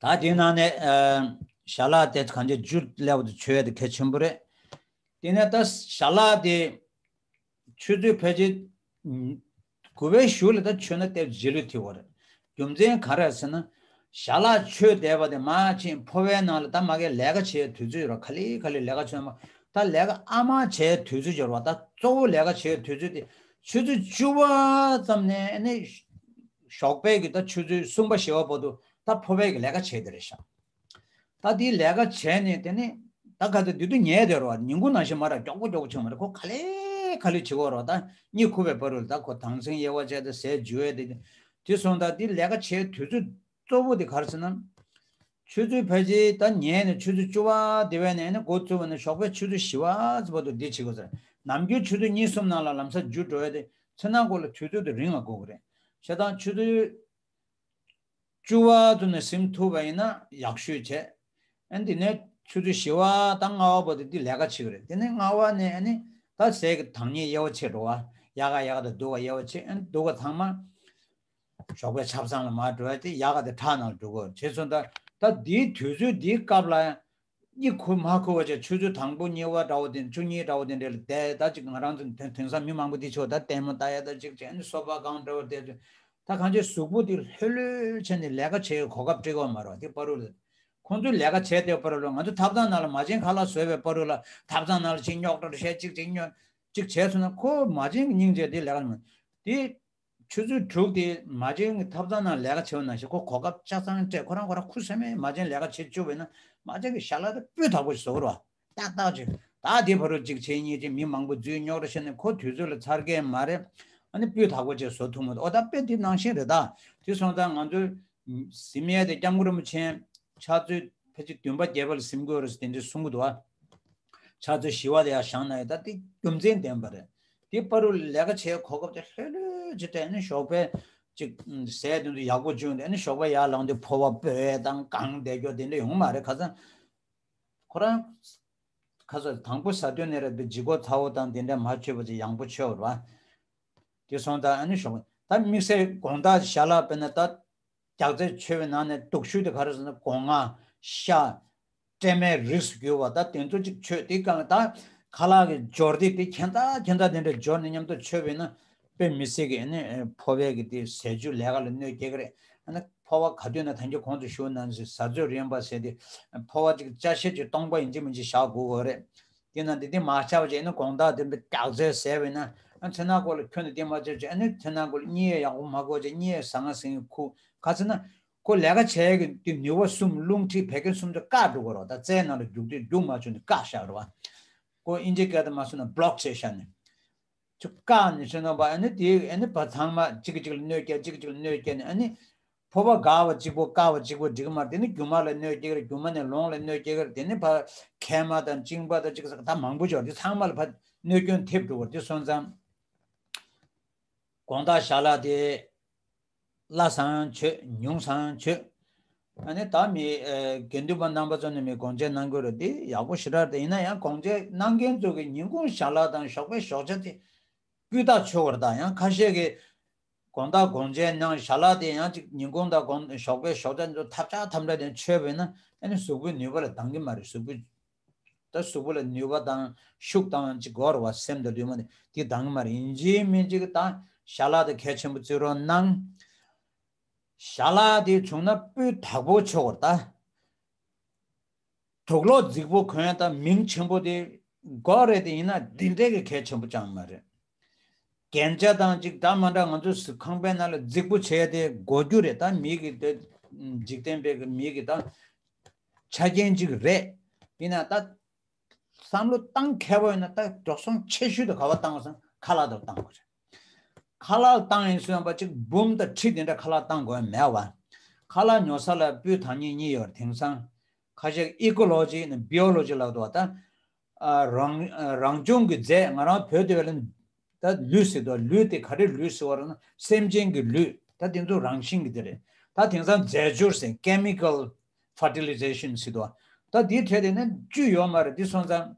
ད་དེའི་ནང་ནས་ཨ་ཞལ་ལག་དེ་གང་ཅི་རྒྱུ་ལས་པ་དེ་མཆོད་ཡ་དེ་གལ་ཆེན་པོ་རེད། དེ་ནས་ད་ཞལ་ལག་དེ་ཆུ་ཚོད་ཕལ་ཆེར་དགུ་པའི་གཞུག་ལ་ད་མཆོད་ན་དེ་རྗེས་ལུས་ཐེབས་པ་རེད། རྒྱུ་མཚན་ག་རེ་ཟེར་ན། ཞལ་ལག་མཆོད་བསྡད་པ་དེ་མར་ཕྱིན་ཕོར་པའི་ནང་ལ་ད་མ་གི་ལས་ཀ་བྱེད་ཡའི་དུས་ཚོད་ཡོད་ར། ག་ལེ་ག་ལེ་ལས་ཀ་བྱེད་མ། ད་ལས་ཀ་ཨ་མ་བྱེད་ཡའི་དུས་ཚོད་ཡོད་ར་བ། ད་གཙོ་བོ་ལས་ཀ་བྱེད་ཡའི་དུས་ཚོད་དེ་ཆུ་ཚོད་བཅུ་པ་ཙམ་ནས་ནི་ཞོགས་པའི་གི་ད་ཆུ་ཚོད་གསུམ་པ་བཞི་པ་བར་དུ་ད་ཕོར་པའི་གི་ལས་ཀ་བྱས་དེ་རེད་ཤག་ད་དེའི་ལས་ཀ་བྱས་ནས་དེ་ནི་ད་ག་ཚོད་དེ་དུས་ཉལ་བསྡད་རོགས། ཉིན་གུང་ནང་བཞིན་མ་ར་མགྱོགས་པོ་མགྱོགས་པོ་བྱུང་མ་རེད། ཁོ་ག་ལེ་ག་ལེ་བྱེད་དགོས་རོགས། ད་གཉིད་ཁུག་པའི་བར་དུ་ད་ཁོ་དྭངས་སིང་དབྱེ་བ་བྱས། ད་ཟས་འཇུ་ཡས་དེ་དེ་སོང་ད་དེ་ལས་ཀ་བྱེད་དུས་ཚོད་གཙོ་བོ་དེ་ག་རེ་ཟེར་ན། ཆུ་ཚོད་ཕལ་ཆེར་ད་ཉལ་ནས་ཆུ་ཚོད་བཅུ་པ་དེ་བས་ནས་ནི་འགོ་བཙུགས་པ་ནས་ཞོགས་པའི་ཆུ་ཚོད་བཞི་པ་ཙམ་བར་དུ་འདི་བྱེད་དགོས་ཟེར། ནམ་རྒྱུན་ཆུ་ཚོད་གཉིས་གསུམ་ནང་ལ་ལམ་སང་འཇུ་འགྲོ་ཡས་དེ་ཚེ་ནང་སྐོར་ལ་དུས་ཚོད་དེ་རིང་ལ་འགོར་གི་རེད། བྱས་ཙང་ཆུ་ཚོད་བཅུ་པ་ཙམ་ནས་ཟིན་ཐུབ་པ་ཡིན་ན་ཡག་ཤོས་བྱས། ཨ་ནི་དེ་ནས་ཆུ་ཚོད་བཞི་པ་དང་ལྔ་པ་བར་དུ་འདི་ལས་ཀ་བྱེད་ཀྱི་རེད། དེ་ནས་ལྔ་པ་ནས་ཨ་ནི་ད་ཟས་ཀྱི་དྭངས་སྙིགས་དབྱེ་བ་ཕྱེ་འགྲོ་བ། ཡག་ག་ཡག་ག་དང་སྡུག་ག་དབྱེ་བ་ཕྱེ། ཨ་ནི་སྡུག་ག་ཚང་མ་ཞོགས་པའི་ཆབ་གསང་ལ་མར་འགྲོ་ཡ་དེ། ཡག་ག་དེ་ཁྲག་ནང་ལ་འགྲོ་གི་རེད། བྱས་ཙང་ད་ད་འདིའི་དུས་ཚོད་འདིའི་སྐབས་ལ་གཉིད་ཁུག་མ་ཁུག་པ་བྱས། ཆུ་ཚོད་དང་པོ་གཉིས་པ་འདྲ་བོ་དེ། བཅུ་གཉིས་འདྲ་བོ་དེ་འདྲ་ལ་བསྡད། ད་ཅིག་ང་རང་ཚོ་དེང་དེང་སང་མི་མང་པོ་དེ་ཆོག་ད་ལྟད་མོ་ལྟ་ཡ་ད་ཅིག་བྱས་ནས་སོ་པ་གང་འདྲ་བོ་བསྡད། ད་གང་ཅི་གཟུགས་པོ་དེ་ལྷོད་ལྷོད་བྱས་ནས་ལས་ཀ་བྱེད་གོ་སྐབས་སྤྲད་ཀྱི་ཡོད་མ་རེད་བ། དེ་བར་དུ་ལ་ཁོང་ཚོས་ལས་ཀ་བྱས་བསྡད་བར་དུ་ལ་ང་ཚོ་ཐབ་ཚང་ནང་ལ་མ་བྱན་ཁ་ལག་བཟོས་པའི་བར་དུ་ལ་ཐབ་ཚང་ནང་ལ་ཅིག་རྙོག་དྲ་བཤད་ཅིག་ཅིག་རྙོག་ཅིག་བྱས་སོང་ན་ཁོ་མ་བྱན་གྱི་སྙིང་རྗེ་དེ་ལས་ཀ་མ་དེ། ཆུ་ཚོད་དྲུག་དེ་མ་བྱན་གྱི་ཐབ་ཚང་ནང་ལས་ཀ་བྱེད་པ་ནང་བཞིན་ཁོ་གོ་སྐབས་ཆ་ཚང་སྤྲད། ཁོ་རང་ཁོ་རང་ཁུ་སིམ་མེར་མ་བྱན་ལས་ཀ་བྱེད་བཅུག་པས་ན་མ་བྱན་གྱི་ཞལ་ལག་དེ་སྤུས་དག་པོ་ཞིག་བཟོ་དགོས་རེད་བ། ཏག་ཏག་ཅིག་ད་དེ་བར་དུ་གཅིག་བྱེད་གཉིས་བྱེད་མི་མང་པོ་འཛུལ་རྙོག་དྲ་བཤད་ནས་ཁོ་དུས་ཚོད་ལ་ཚར་གི་མ་རེད། ཨ་ནི་སྤུས་དག་པོ་ཅིག་བཟོ་ཐུབ་མ་ཐུབ། ཨོ་ད་དཔེ་དེ་ནང་བཞིན་རེད་ད། དེ་སོང་ཙང་ང་ཚོས་གཟིམ་ཡས་དེ་སྐྱབས་མགོན་རིན་པོ་ཆེ་ཕྱག་ཚོད་ཕལ་ཆེར་བདུན་པ་བརྒྱད་པ་ལ་གཟིམ་དགོས་རེད་ཟེར་དེ་འདྲ་གསུང་གི་འདུག་བ། ཕྱག་ཚོད་བཞི་པ་དེ་ཡར་བཞེངས་ན་ཡང་ད་དེ་རྒྱུ་མཚན་ལྡན་པ་རེད། དེ་བར་དུ་ལས་ཀ་བྱེད་གོ་སྐབས་དེ་ལྷོད་ལྷོད་ཅིག་སྤྲད་ནས་ཞོགས་པའི་ཅིག་ཟས་དེ་ཚོ་ཡག་པོ་བྱུང་སྟེ་ཨ་ནི་ཞོགས་པ་ཡར་ལངས་དུས་ཕོ་བ་སྤོས་དང་གངས་བསྡད་རྒྱུ་དེ་འདྲ་ཡོང་མ་རེད། ཁ་སང་ཁོ་རང་ཁ་སང་དང་པོ་ཟ་དུས་ནས་རེད་པའི་ལྗིད་ཁོག་ཚ་བོ་དང་དེ་འདྲ་མ་ཆོད་པ་ཅིག་ཡང་པོ་ཆོད་པ་རེད་བ། དེ་སོང་ཙང་ཨ་ནི་ཞོགས་པ་ད་དམིགས་བསལ་དགོང་དག་ཞལ་ལག་དཔེར་ན་ད་རྒྱགས་ཚད་མཆོད་པའི་ནང་ནས་སྡུག་ཤོས་དེ་ག་རེ་ཟེར་ན་སྒོ་ང་ཤ། སྲན་མའི་རིགས་སུ་གྱུར་པ་ད་དེ་ཚོ་ཅིག་མཆོད་དེ་གང་ད་ཁ་ལག་གི་སྦྱོར་དེ་དེ་ཁྱད་མཚར་ཁྱད་མཚར་དེ་འདྲ་སྦྱོར་ནས་མཉམ་དུ་མཆོད་པས་ན་དཔེ་མི་སྲིད་ཀྱི་ཨ་ནི་ཕོ་བའི་གི་དེ་ཟས་བཅུད་ལས་ཀ་ལ་གནོད་སྐྱེལ་གི་རེད། ཨ་ནི་ཕོ་བ་ག་དུས་ན་ཐང་གི་གོང་དུ་ཞུས་ནང་བཞིན་ཟ་ཚོད་རན་པ་ཟེར་དེ་ཕོ་བ་ཅིག་ཅ་ཆས་ཅིག་སྟོང་པ་ཡིན་གཅིག་མིན་གཅིག་བཞག་དགོས་གི་རེད། དེ་ན་འདི་དེ་མ་ཆགས་པ་བྱས་ནས་དགོང་དག་དེ་འདྲ་རྒྱགས་ཚད་ཟས་པས་ན་ཨ་མཚན་ནག་སྐོར་ལ་ཁྱོན་ནས་དེ་མ་བྱས་བྱས་ཨ་ནི་མཚན་ནག་སྐོར་ལ་གཉིད་ཡག་པོ་མ་དགོས་བྱས་གཉིད་ཟ་ང་ཟིང་ངེ་ཁུག་ག་ཚོད་ན། ཁོ་ལས་ཀ་བྱས་ཀྱི་དེ་ནུས་པ་གསུམ་རླུང་མཁྲིས་བད་ཀན་གསུམ་དེ་བཀག་འགྲོ་གི་རེད་བ། ད་རྩའི་ནང་ལ་རྒྱུག་དུས་རྒྱུག་མ་བཅུག་ནས་བཀག་བཞག་རེད་བ། ཁོ་ཨིན་ཇི་སྐད་དུ་མ་སོང་ན་བྷི་ལོག་བྱས་བཞག་ནས། ཅིག་བཀག་ནས་ཤི་ནོ་བ་ཨ་ནི་དེ་ཨ་ནི་བ་ཚང་མ་གཅིག་གིས་གཅིག་ལ་གནོད་སྐྱེལ་གཅིག་གིས་གཅིག་ལ་གནོད་སྐྱེལ་ནས་ཨ་ནི་ཕོ་བ་དགའ་བ་གཅིག་པོ་དཀའ་བ་གཅིག་པོ་འགྲིག་གི་མ་རེད། དེ་ནི་རྒྱུ་མ་ལ་གནོད་སྐྱེལ་གི་རེད། རྒྱུ་མ་ནས་ལོང་ལ་གནོད་སྐྱེལ་གི་རེད། དེ་ནི་ཕ་མཁལ་མ་དང་གཅིན་པ་དང་གཅིག་ཟེར་ད་མང་པོ་ཅིག་ཡོད་རེད། དེ་ཚང་མ་ལ་ཕ་གནོད་སྐྱོན་ཐེབས་འགྲོ་གི་རེད། དེ་སོང་ཙང་དགོང་དག་ཞལ་ལག་དེ། བླ་བཟང་མཆོད། ཉུང་བཟང་མཆོད། ཨ་ནི་ད་མི་ཨ་དགེ་འདུན་པ་རྣམ་པ་ཚོ་ནས་མི་དགོངས་བཅད་གནང་དགོས་རེད། དེ་ཡག་པོ་ཞེ་དྲག་རེད། ཡིན་ན་ཡང་དགོངས་བཅད་གནང་མཁན་ཚོ་གི་ཉིན་གུང་ཞལ་ལག་དང་ཞོགས་པའི་ཞོགས་ཇ་དེ་སྤུས་དག་ཆོག་གི་རེད། ད་ཡང་ཁ་ཤས་ཀྱིས་དགོང་དག་དགོངས་བཅད་གནང་ཞལ་ལག་དེ་ཡང་ཅིག་ཉིན་གུང་དང་དགོང་ཞོགས་པའི་ཞོགས་ཇ་ཚོ་ཐབས་ཆག་ཐབས་འདྲ་དེ་མཆོད་པས་ན་ཨ་ནི་གཟུགས་པོའི་ནུས་པ་ལ་འདང་གི་མ་རེད། གཟུགས་པོའི། ད་གཟུགས་པོ་ལ་ནུས་པ་དང་ཤུགས་དང་ཅིག་དགོས་རེད་བ། སེམས་དང་ལུས་མ་དེ་དེ་འདང་གི་མ་རེད། ཡིན་གཅིག་མིན་གཅིག་ད་ཞལ་ལག་དེ་གལ་ཆེན་པོ་བརྩི་རོགས་གནང་། ཞལ་ལག་དེ་བྱུང་ན་སྤུས་དག་པོ་ཆོག་གི་རེད་ད། དུག་ལོག་རྫིག་པོ་གོན་ད་མིང་ཆེན་པོ་དེ་དགོས་རེད། དེ་ཡིན་ན་འདི་འདྲའི་གི་གལ་ཆེན་པོ་ཅང་མ་རེད། རྒྱན་ཆ་དང་ཅིག་འདྲ་མ་འདྲ་ང་ཚོ་ཁང་པའི་ནང་ལ་རྫིག་པོ་བྱས་ཏེ་དགོས་རྒྱུ་རེད། ད་མི་གི་དེ་འཇིག་རྟེན་པའི་གི་མི་གི་ད་ཆ་རྐྱེན་ཅིག་རེད། ཡིན་ན་ད་བསམ་བློ་བཏང་མཁས་པོ་ཡིན་ན་ད་འགྲོ་སོང་ཆེ་ཤོས་དེ་ག་པར་བཏང་བ་སོང་ཁ་ལག་དེར་བཏང་དགོས་རེད། ཁ་ལག་བཏང་ཡིན་སོང་པ་ཅིག་འབུམ་དང་ཁྲི་དེ་འདྲ་ཁ་ལག་བཏང་དགོས་མེད་བ། ཁ་ལག་ཉོ་ས་ལ་སྤུས་དག་ཉེས་གཉིས་ཡོད་རེད། དེང་སང་ཁ་ཤས་ཨི་ཀོ་ལོ་ཇི་ནས་བྷི་ཡོ་ལོ་ཇི་ལབ་འདུག་བ། ད་ཨ་རང་རང་བྱུང་གི་རྫས། ང་རང་བོད་དེ་བས་ལ་ད་ལུད་ཟེར་འདུག་ལུད་དེ་ག་རེ་ལུད་ཟེར་བ་རེད་ན་སེམས་ཅན་གྱི་ལུད། ད་དེ་ཚོ་རང་བཞིན་གྱི་དེ་རེད། ད་དེང་སང་རྫས་སྦྱོར་ཟེར་chemical fertilization ཟེར་འདུག་ད་དེའི་གྲས་དེ་ནི་བཅུད་ཡོད་མ་རེད། དེ་སོང་ཙང་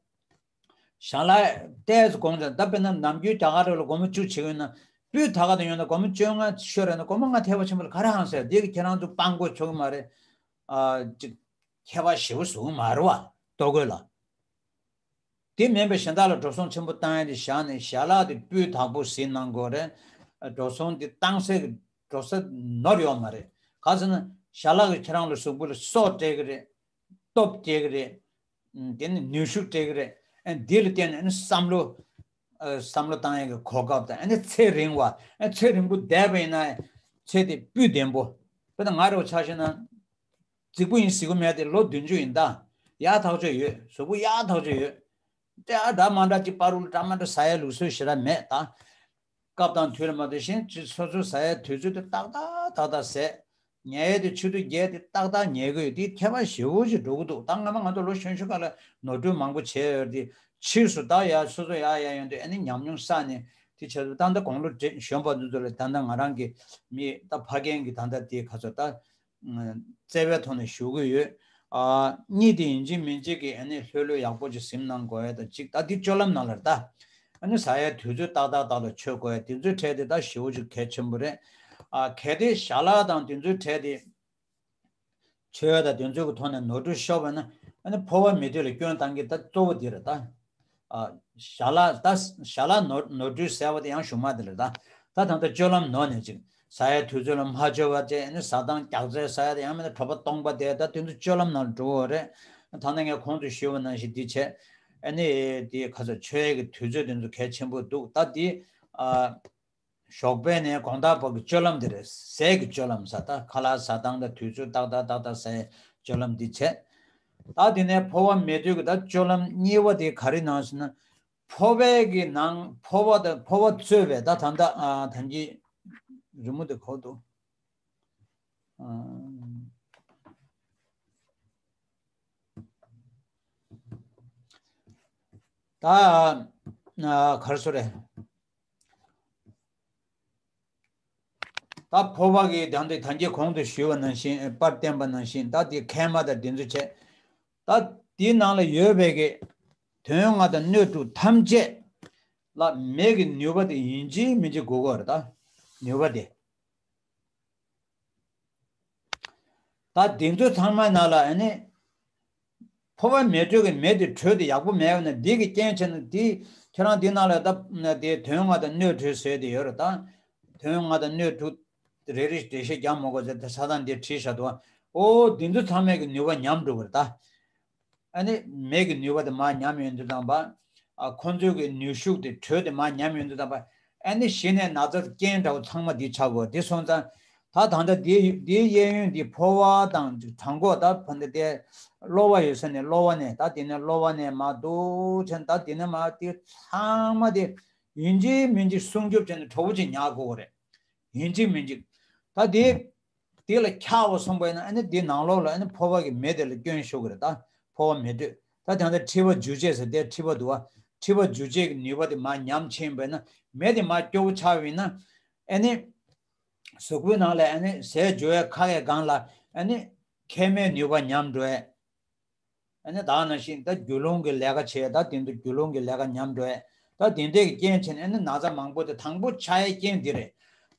ཞལ་ལག་ཏོག་ཙམ་གོང་ཙམ། ད་དཔེར་ན་ནམ་རྒྱུན་རྒྱ་གར་རེ་ལ་སྒོར་མོ་བཅུ་བྱེད་ཀྱི་ཡོད་ན་སྤུས་དག་ག་དང་ཡོད་ན་སྒོར་མོ་བཅོ་ལྔ་ཤོར་རེད་ན་སྒོར་མོ་ལྔ་ཐེབས་པ་ཆེན་པོ་ལ་ག་རེ་ཧང་ཟེར། དེ་གི་ཁྱེད་རང་ཚོ་སྤང་དགོས་ཆོག་གི་མ་རེད། ཨ་ཅིག་ཁྱད་པར་ཞེ་པོ་བཟོ་གི་མ་རེད་བ། ལྟོ་གོས་ལ། དེ་མིན་པའི་གཞན་དག་ལ་འགྲོ་སོང་ཆེན་པོ་བཏང་ཡ་དེ་བཞག་ནས་ཞལ་ལག་དེ་སྤུས་དག་པོ་གཟིགས་གནང་དགོས་རེད། འགྲོ་སོང་དེ་བཏང་སའི་འགྲོ་ས་ནོར་ཡོད་མ་རེད། ག་ཟེར་ན་ཞལ་ལག་གིས་ཁྱེད་རང་ལ་གཟུགས་པོ་ལ་སོ་སྤྲད་གི་རེད། སྟོབས་སྐྱེ་གི་རེད། དེ་ནི་ནུས་ཤུགས་སྤྲད་གི་རེད། ཨ་འདི་ལ་བརྟེན་ནས་ཨ་ནི་བསམ་བློ་ཨ་བསམ་བློ་བཏང་ཡ་གི་གོ་སྐབས་དང་ཨ་ནི་ཚེ་རིང་བ། ཨ་ཚེ་རིང་པོ་བསྡད་པ་ཡིན་ན་ཚེ་དེ་སྤུས་ལྡན་པོ། དཔེར་ན་ང་རེ་བ་ཆ་བཞག་ན། རྫིག་པོ་ཡིན་ཟེར་གི་མེད་དེ་ལོ་བདུན་ཅུ་ཡིན་ད། ཡག་ཐག་ཆོད་ཡོད། གཟུགས་པོ་ཡག་ཐག་ཆོད་ཡོད། དེ་ཨ་འདྲ་མ་འདྲ་ཅིག་པ་རུ་ལ་འདྲ་མ་འདྲ་ཟ་ཡའི་ལུགས་སྲོལ་ཞེ་དྲག་མེད་ད། སྐབས་དང་དུས་ལ་མ་ལྟོས་ཤིང་ཅིག་སོ་སོ་ཟ་ཡའི་དུས་ཚོད་དེ་ཏག་ཏག་ཏག་ཏག་ཟས། ཉལ་ཡས་དེ་ཆུ་ཚོད་བརྒྱད་དེ་ཏག་ཏག་ཉལ་གི་ཡོད། དེ་ཁྱད་པར་ཞེ་པོ་ཅིག་འགྲོ་གི་འདུག་ད་སྔ་མ་ང་ཚོ་ལོ་གཞོན་གཞོན་སྐབས་ལ་ནོར་འཁྲུལ་མང་པོ་བྱས་ཡོད་དེ། ཕྱིས་སུ་ད་ཡ་སོ་སོ་ཡ་ཡ་ཡོང་དུས་ཨ་ནི་ཉམས་མྱོང་བསགས་ནས་དེ་བྱས་ཚུལ་ད་ལྟ་དགུང་ལོ་བགྲེས་གཞོན་པ་ཚོ་ཚོ་ལ་ད་ལྟ་ང་རང་གི་མི་ད་ཕ་རྒན་གྱི་ད་ལྟ་དེ་ག་ཚོད་ད། བརྩེ་བའི་ཐོག་ནས་ཞུ་གི་ཡོད། ཨ་གཉིས་དེ་ཡིན་གཅིག་མིན་གཅིག་གི་ཨ་ནི་ལྷོད་ལྷོད་ཡག་པོ་ཅིག་གཟིམ་གནང་དགོས་ཡ་དང་གཅིག་ད་འདི་སྤྱོད་ལམ་ནང་ལ་ད། ཨ་ནི་ཟ་ཡའི་དུས་ཚོད་ཏག་ཏག་ཏག་ཏག་མཆོད་དགོས་ཡ་དེ་ཚོའི་གྲས་དེ་ད་ཞེ་པོ་ཅིག་གལ་ཆེན་པོ་རེད། ཨ་གལ་ཏེ་ཞལ་ལག་དང་དེ་ཚོའི་གྲས་དེ་མཆོད་ཡ་དང་དེ་ཚོའི་གི་ཐོག་ནས་ནོར་འཁྲུལ་ཤོར་བ་ན་ཨ་ནི་ཕོ་བ་མི་སྡེ་ལ་སྐྱོན་བཏང་གི་ད་གཙོ་བོ་འདི་རེད་ད། ཨ་ཞལ་ལག་ད་ཞལ་ལག་ནོར་ནོར་འཁྲུལ་ཟེར་བ་དེ་ཡང་གཞུག་མ་དེ་རེད་ད། ད་ད་ལྟ་སྤྱོད་ལམ་ནོར་ནས་ཅིག་ཟ་ཡའི་དུས་ཚོད་ལ་མ་འབྱོར་བ་བྱས། ཨ་ནི་ཟ་སྟངས་རྒྱགས་ཚད་ཟ་ཡ་དེ་ཡང་མིན་ན་གྲོད་པ་སྟོང་པ་དེ། ད་དེ་ཚོ་སྤྱོད་ལམ་ནང་འགྲོ་གི་རེད། ད་ནི་ངས་གོང་དུ་ཞུས་པ་ནང་བཞིན་འདི་བྱས། ཨ་ནི་དེ་ཁ་ཚ་མཆོད་ཡས་ཀྱི་དུས་ཚོད་དེ་ཚོ་གལ་ཆེན་པོ་འདུག་ད་འདི་ཨ། ཞོགས་པ་ནས་དགོང་དག་བར་གྱི་སྤྱོད་ལམ་དེ་རེད། ཟས་ཀྱི་སྤྱོད་ལམ་ཟ། ད་ཁ་ལག་ཟ་སྟངས་དང་དུས་ཚོད་ཏག་ཏག་ཏག་ཏག་ཟ་ཡའི་སྤྱོད་ལམ་འདི་བྱས། ད་དེ་ནས་འཕོ་བ་མེད་དུས་ཀྱི་ད་སྤྱོད་ལམ་གཉིས་པ་དེ་ག་རེ་ནང་ཟེར་ན། འཕོ་བའི་གི་ནང་འཕོ་བ་དང་འཕོ་བ་གཙོས་པའི་ད་ད་ལྟ་ཨ་ད་གིན་རི་མོ་དེ་གོ་འདུག་ཨ། ད་ཨ་ག་རེ་ཟེར་རེད། ད་འཕོ་བ་གི་དང་དེ་ད་གིན་གོང་དུ་ཞུས་པ་ནང་བཞིན། པར་བསྟན་པ་ནང་བཞིན། ད་དེ་མཁལ་མ་དང་དེ་ཚོ་བྱས། ད་དེའི་ནང་ལ་ཡོད་པའི་གི་དོན་ལྔ་དང་སྣོད་དྲུག་ཐམས་ཅད་ལ་མེ་གི་ནུས་པ་དེ་ཡིན་གཅིག་མིན་གཅིག་དགོས་ཀྱི་ཡོད་རེད། ད་ནུས་པ་དེ། ད་དེ་ཚོ་ཚང་མའི་ནང་ལ་ཨ་ནི་འཕོ་བ་མེད་དུས་ཀྱི་མེ་དེ་དྲོད་དེ་ཡག་པོ་མེད་པ་ན། འདི་གི་རྐྱེན་བྱས་ན་དེ་ཁྱེད་རང་འདི་ནང་ལ་ད་དེ་དོན་ལྔ་དང་སྣོད་དྲུག་ཟེར་དེ་ཡོད་རེད། ད་དོན་ལྔ་དང་སྣོད་དྲུག་རེ་རེ་འགྲེལ་བཤད་རྒྱག་མ་དགོས་ཟེར། དེ་ས་དང་འདི་བྲིས་བཞག་འདུག་ཨོ་འདི་ཚོ་ཚང་མའི་གི་ནུས་པ་ཉམས་འགྲོ་གི་རེད་ད། ཨ་ནི་མེ་གི་ནུས་པ་དེ་མར་ཉམས་ཡོང་དུས་ཙམ་པ། ཨ་ཁོ་ཚོའི་གི་ནུས་ཤུགས་དེ་དྲོད་དེ་མར་ཉམས་ཡོང་དུས་ཙམ་པ། ཨ་ནི་གཞི་ནས་ན་ཚ་རྐྱེན་འདྲ་བོ་ཚང་མ་འདི་ཆགས་དགོས། དེ་སོང་ཙང་ད་ད་ལྟ་འདི་འདིའི་གཡས་གཡོན་འདི་འཕོ་བ་དང་གྲང་འགོག་ད་ཕ་འདི་དེ་གློ་བ་ཡོད་ས་ནས་གློ་བ་ནས། ད་དེ་ནས་གློ་བ་ནས་མར་འདུག་ཆེན། ད་དེ་ནས་མར་དེ་ཚང་མ་དེ་ཡིན་གཅིག་མིན་གཅིག་སྲུང་སྐྱོབ་བྱས་ནས་དྲོ་པོ་ཅིག་ཉར་དགོས་རེད། ཡིན་གཅིག་མིན་གཅིག་ད་དེ། དེ་ལ་འཁྱག་པ་སོང་པ་ཡིན་ན། ཨ་ནི་དེ་ནང་ལོགས་ལ་ཨ་ནི་འཕོ་བ་གི་མེ་དེ་ལ་སྐྱོན་ཤོར་གི་རེད། ད་འཕོ་བ་མེད་དུས། ད་དེ་ལྟར་མཁྲིས་པ་འཇུ་བྱེད་ཟེར་དེ་མཁྲིས་པ་འདུག་བ། མཁྲིས་པ་འཇུ་བྱེད་ཀྱི་ནུས་པ་དེ་མར་ཉམས་ཕྱིན་པ་ཡིན་ན། མེ་དེ་མར་སྐྱོ་བོ་ཆགས་པ་ཡིན་ན། ཨ་ནི་གཟུགས་པོའི་ནང་ལ་ཨ་ནི་ཟས་འཇུ་བའི་ཁ་ཡའི་སྒང་ལ་ཨ་ནི་མཁལ་མའི་ནུས་པ་ཉམས་འགྲོ་ཡས། ཨ་ནི་ད་ནང་བཞིན་ད་རྒྱུ་ལོང་གི་ལས་ཀ་བྱེད། ད་དེ་ཚོ་རྒྱུ་ལོང་གི་ལས་ཀ་ཉམས་འགྲོ་ཡས། ད་དེ་འདྲའི་རྐྱེན་བྱས་ནས་ཨ་ནི་ན་ཚ་མང་པོ་དེ་དང་པོ་ཆགས་ཡས་རྐྱེན་འདི་རེད།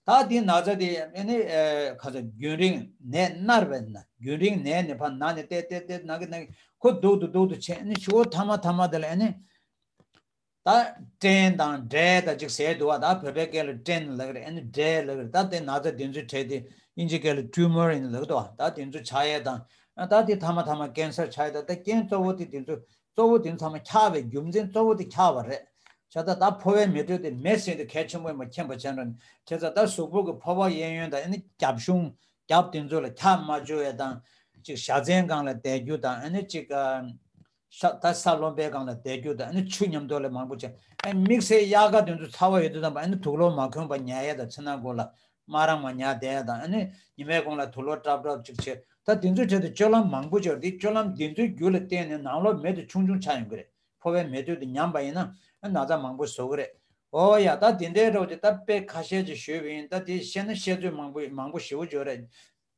ད་དེ་ན་ཚ་དེ་ཨ་ནི་ཨེ་ཁ་ཚ་རྒྱུན་རིང་ནད་མནར་བས་ན། རྒྱུན་རིང་ནད་ནི་ཕར་ན་ནས་ཏེ་ཏེ་ཏེ་ན་གི་ན་གི་ཁོ་སྡུག་ཏུ་སྡུག་ཏུ་བྱས། ཨ་ནི་ཤོག་བུ་ཐ་མ་ཐ་མ་དེ་ལ་ཨ་ནི། ད་སྐྲན་དང་འབྲས་དང་ཅིག་ཟེར་འདུག་བ། ད་བོད་པའི་སྐད་ལ་སྐྲན་ལབ་ཀྱི་རེད། ཨ་ནི་འབྲས་ལབ་ཀྱི་རེད། ད་དེ་ན་ཚ་དེ་ཚོའི་གྲས་དེ་དབྱིན་ཇི་སྐད་ལ་tumor ཡིན་ལབ་ཀྱི་འདུག་བ། ད་དེ་ཚོ་ཆགས་ཡས་དང་། ད་དེ་ཐ་མ་ཐ་མ་ཀན་སར་ཆགས་ཡས་དང་། ད་རྐྱེན་གཙོ་བོ་དེ་དེ་ཚོ་གཙོ་བོ་དེ་ཚོ་ཚང་མ་འཁྱག་པའི་རྒྱུ་མཚན་གཙོ་བོ་དེ་འཁྱག་པ་རེད། བྱས་ཙང་ད་འཕོ་བའི་མེ་དྲོད་དེ་མེ་ཟེར་དེ་གལ་ཆེན་པོ་ཡིན་པ་མཁྱེན་པ་བྱས་ན། བྱས་ཙང་ད་གཟུགས་པོ་གི་འཕོ་བ་གཡས་གཡོན་དང་། ཨ་ནི་རྒྱབ་གཞུང་རྒྱབ་དེ་ཚོ་ལ་འཁྱག་མ་བཅུག་ཡས་དང་། ཅིག་ཞྭ་ཚན་སྒང་ལ་བསྡད་རྒྱུ་དང་། ཨ་ནི་ཅིག་ཨ། ཤ་ད་ས་རློན་པའི་སྒང་ལ་བསྡད་རྒྱུ་དང་། ཨ་ནི་ཆུ་མཉམ་དུ་ལ་མང་པོ་བྱས། ཨ་དམིགས་བསལ་དབྱར་ཁ་དེ་ཚོ་ཚ་བ་ཡོད་དུས་ཙམ་པ། ཨ་ནི་དུག་ལོག་མ་གོན་པ་ཉལ་ཡས་དང་། ཕྱི་ནང་སྒོ་ལ་དམར་རམ་མ་ཉལ་བསྡད་ཡས་དང་། ཨ་ནི་ཉི་མའི་གུང་ལ་དུག་ལོག་ཀྲབ་ཀྲབ་ཅིག་བྱས། ད་དེ་ཚོའི་གྲས་དེ་སྤྱོད་ལམ་མང་པོ་ཅིག་ཡོད་རེད། དེ་སྤྱོད་ལམ་དེ་ཚོའི་རྒྱུ་ལ་བརྟེན་ནས་ནང་ལོགས་མེ་དེ་ཆུང་ཆུང་ཆགས་ཡོང་གི་རེད། འཕོ་བའི་མེ་དྲོད་དེ་ཉམས་པ་ཡིན་ན། ཨ་ན་ཚ་མང་པོ་བཟོ་གི་རེད། ཨོ་ཡ། ད་དེ་འདྲའི་འདྲ་བོ་དེ་ད་དཔེ་ཁ་ཤས་ཅིག་ཞུས་པ་ཡིན། ད་དེ་བཤད་ན་བཤད་ཚོད་མང་པོ་མང་པོ་ཞེ་པོ་ཅིག་ཡོད་རེད།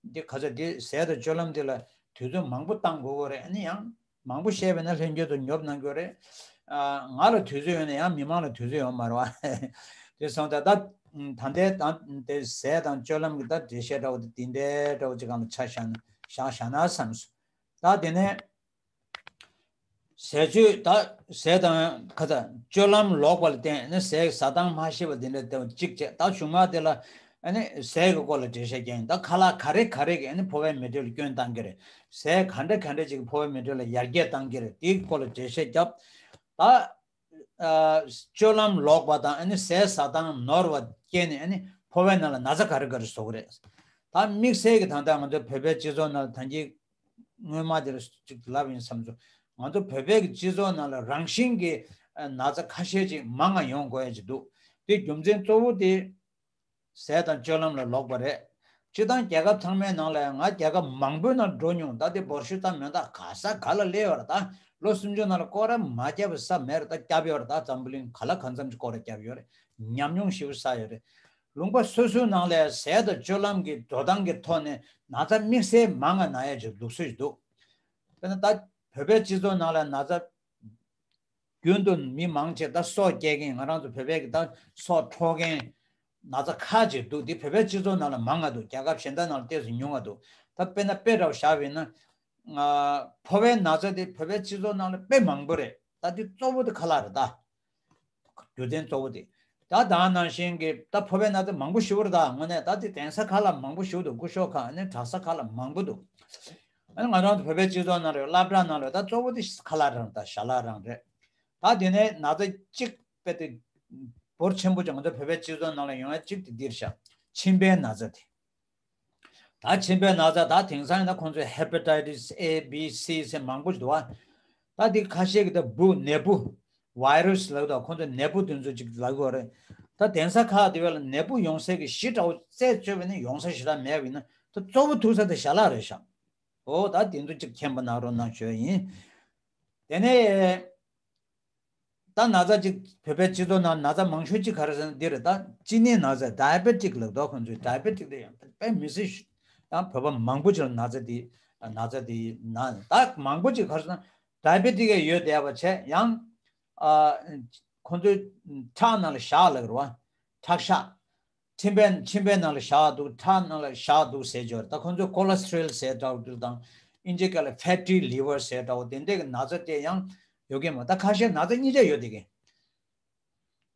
འདི་ག་ཚོད་འདི་ཟས་དང་སྤྱོད་ལམ་འདི་ལ་དུས་ཚོད་མང་པོ་བཏང་དགོས་ཀྱི་རེད། ཨ་ནི་ཡང་མང་པོ་བཤད་པ་ཡིན་ན་ལྷན་རྒྱས་ཚོ་ཉོབ་གནང་གི་རེད། ཨ་ང་ལ་དུས་ཚོད་ཡོད་ན་ཡང་མི་མང་ལ་དུས་ཚོད་ཡོད་མ་རེད་བ། དེ་སོང་ཙང་ད་ད་ལྟའི་ད་དེ་ཟས་དང་སྤྱོད་ལམ་གྱི་ད་འགྲེལ་བཤད་འདྲ་བོ་དེ་འདི་འདྲའི་འདྲ་བོ་ཅིག་སྒང་ལ་ཆ་བཞག་ན་བཞག་བཞག་ན་བསམ་སོང་། ད་དེ་ནས། ཟས་སྤྱོད་ད་ཟས་དང་ཁ་ཚ་སྤྱོད་ལམ་ལོག་པ་ལ་བརྟེན་ནས་ཟས་ཟ་སྟངས་མ་ཤེས་པ་དེ་འདྲ་དེ་གཅིག་བྱས། ད་གཞུག་མ་དེ་ལ་ཨ་ནི་ཟས་ཀྱི་སྐོར་ལ་འགྲེལ་བཤད་རྒྱག་ཡིན། ད་ཁ་ལག་ག་རེ་ག་རེ་གིས་ཨ་ནི་འཕོ་བའི་མེ་དྲོད་ལ་སྐྱོན་བཏང་གི་རེད། ཟས་ག་འདྲ་ག་འདྲ་ཅིག་གིས་འཕོ་བའི་མེ་དྲོད་ལ་ཡར་རྒྱས་བཏང་གི་རེད། དེའི་སྐོར་ལ་འགྲེལ་བཤད་རྒྱབ། ད་ཨ་སྤྱོད་ལམ་ལོག་པ་དང་། ཨ་ནི་ཟས་ཟ་སྟངས་ནོར་བ་རྐྱེན་ནས་ཨ་ནི་འཕོ་བའི་ནང་ལ་ན་ཚ་ག་རེ་ག་རེ་བཟོ་གི་རེད། ད་དམིགས་བསལ་གྱི་ད་ལྟ་ང་ཚོ་བོད་པའི་སྤྱི་ཚོགས་ནང་ལ་ད་གིན་སྔོན་མ་དེར་ཅིག་ལབ་ཡིན་བསམ་ཚོ། ང་ཚོ་བོད་པའི་གི་སྤྱི་ཚོགས་ནང་ལ་རང་བཞིན་གྱི་ཨ་ན་ཚ་ཁ་ཤས་ཅིག་མང་ང་ཡོང་དགོས་ཡ་ཅིག་འདུག་དེ་རྒྱུ་མཚན་གཙོ་བོ་དེ་ཟས་དང་སྤྱོད་ལམ་ལ་ལོག་པ་རེད། སྤྱིར་བཏང་རྒྱལ་ཁབ་ཚང་མའི་ནང་ལ་ང་རྒྱལ་ཁབ་མང་པོའི་ནང་འགྲོ་མྱོང་། ད་དེ་འབོར་ཤུགས་ཙམ་མེད། ད་ག་ས་ག་ལ་སླེབས་ཡོད་རེད། ད་ལོ་སུམ་ཅུ་ནང་ལ་སྐོར་ར་མ་བརྒྱབ་པའི་ས་མེད་རེད། ད་བརྒྱབ་ཡོད་རེད། ད་འཛམ་བུ་གླིང་ག་ལ་གང་འཚམ་ཅིག་སྐོར་ར་བརྒྱབ་ཡོད་རེད། ཉམས་མྱོང་ཞེ་པོ་བསགས་ཡོད་རེད། ལུང་པ་སོ་སོའི་ནང་ལ་ཟས་དང་སྤྱོད་ལམ་གྱི་འགྲོ་སྟངས་ཀྱི་ཐོག་ནས་ན་ཚ་དམིགས་བསལ་མང་ང་ན་ཡ་ཅིག་ལུགས་སྲོལ་ཞིག་འདུག་དཔེར་ན་ད་བོད་པའི་སྤྱི་ཚོགས་ནང་ལ་ན་ཚ་རྒྱུན་དུ་མི་མང་ཆེ་ད་སྲོག་སྐྱེལ་མཁན། ང་རང་ཚོ་བོད་པའི་གི་ད་སྲོག་འཕྲོག་མཁན་ན་ཚ་ཁག་ཅིག་འདུག་འདི་བོད་པའི་སྤྱི་ཚོགས་ནང་ལ་མང་ང་འདུག་རྒྱལ་ཁབ་གཞན་དག་ནང་ལ་ཏོག་ཙམ་ཉུང་ང་འདུག་ད་དཔེར་ན་དཔེ་འདྲ་བོ་བཞག་པ་ཡིན་ན། ཨ་འཕོ་བའི་ན་ཚ་དེ་བོད་པའི་སྤྱི་ཚོགས་ནང་ལ་དཔེ་མང་པོ་རེད། ད་འདི་གཙོ་བོ་དེ་ཁ་ལག་རེད་ད། རྒྱུ་མཚན་གཙོ་བོ་དེ། ད་ད་ནང་བཞིན་གྱི་ད་ཕོ་བའི་ན་ཚ་མང་པོ་ཞེ་པོ་རེད། ད་དངོས་གནས་ད་དེ་གདན་ས་ཁག་ལ་མང་པོ་ཞེ་པོ་འདུག་སྐུ་ཞབས་ཁག་ནི་གྲྭ་ས་ཁག་ལ་མང་པོ་འདུག་ཨ་ནི་ང་རང་ཚོ་བོད་པའི་སྤྱི་ཚོགས་ནང་ལ་སློབ་གྲྭ་ནང་ལ་ད་གཙོ་བོ་དེ་ཁ་ལག་རང་དང་ཞལ་ལག་རང་རེད། ད་དེ་ནས་ན་ཚ་གཅིག་དཔེ་དེ་འབོར་ཆེན་པོ་ཅིག་ང་ཚོ་བོད་པའི་སྤྱི་ཚོགས་ནང་ལ་ཡོང་ཡ་གཅིག་དེ་འདིར་ཤག་མཆིན་པའི་ན་ཚ་དེ། ད་མཆིན་པའི་ན་ཚ་ད་དེང་སང་ཡིན་ན་ཁོང་ཚོས་Hepatitis A B C ཟེར་མང་པོ་ཞིག་འདུག་བ། ད་དེ་ཁ་ཤས་ཀྱི་ད་འབུ་ནད་འབུ་virus ལབ་དང་ཁོང་ཚོས་ནད་འབུ་དེ་ཚོ་ཅིག་ལབ་དགོས་རེད། ད་གདན་ས་ཁག་དེ་བས་ལ་ནད་འབུ་ཡོང་སའི་གི་གཞི་འདྲ་བོ་རྩད་གཅོད་པ་ནི་ཡོང་ས་ཞེ་དྲག་མེད་པ་ཡིན་ན་ད་གཙོ་བོ་ཐུག་ས་དེ་ཞལ་ལག་རེད་ཤག་འོ་ད་དེ་ཚོ་ཅིག་མཁྱེན་པ་གནང་རོགས་གནང་ཞུ་ཡ་ཡིན། དེ་ནས་ད་ན་ཚ་ཅིག་བོད་པའི་སྤྱི་ཚོགས་ནང་ན་ཚ་མང་ཤོས་ཅིག་ག་རེ་ཟེར་ན་འདི་རེད། ད་ཅི་ནི་ན་ཚ་diabetic ལབ་དོ། ཁོང་ཚོས་diabetic དེ་ཡང་དཔེ་མི་སྲིད་ཤུ་ཡང་བོད་པ་མང་པོ་ཅིག་ལ་ན་ཚ་དེ་ན་ཚ་དེ་ན་ད་མང་པོ་ཅིག་ག་རེ་ཟེར་ན་diabetic ཡོད་བསྡད་པ་བྱས་ཡང་ཨ་ཁོང་ཚོའི་ཁྲག་ནང་ལ་ཞག་ལབ་རེད་བ། ཁྲག་ཞག་མཆིན་པའི་མཆིན་པའི་ནང་ལ་ཞག་འདུག་ཁྲག་ནང་ལ་ཞག་འདུག་ཟེར་ཅོག་ད་ཁོང་ཚོས་cholesterol ཟེར་འདྲ་བོ་དེ་དང་ཨིན་ཇི་སྐད་ལ་fatty liver ཟེར་འདྲ་བོ་དེ་འདྲའི་གི་ན་ཚ་དེ་ཡང་ཡོད་ཀྱི་མ། ད་ཁ་ཤས་ན་ཚ་གཉིས་ཆ་ཡོད་དེ་གི་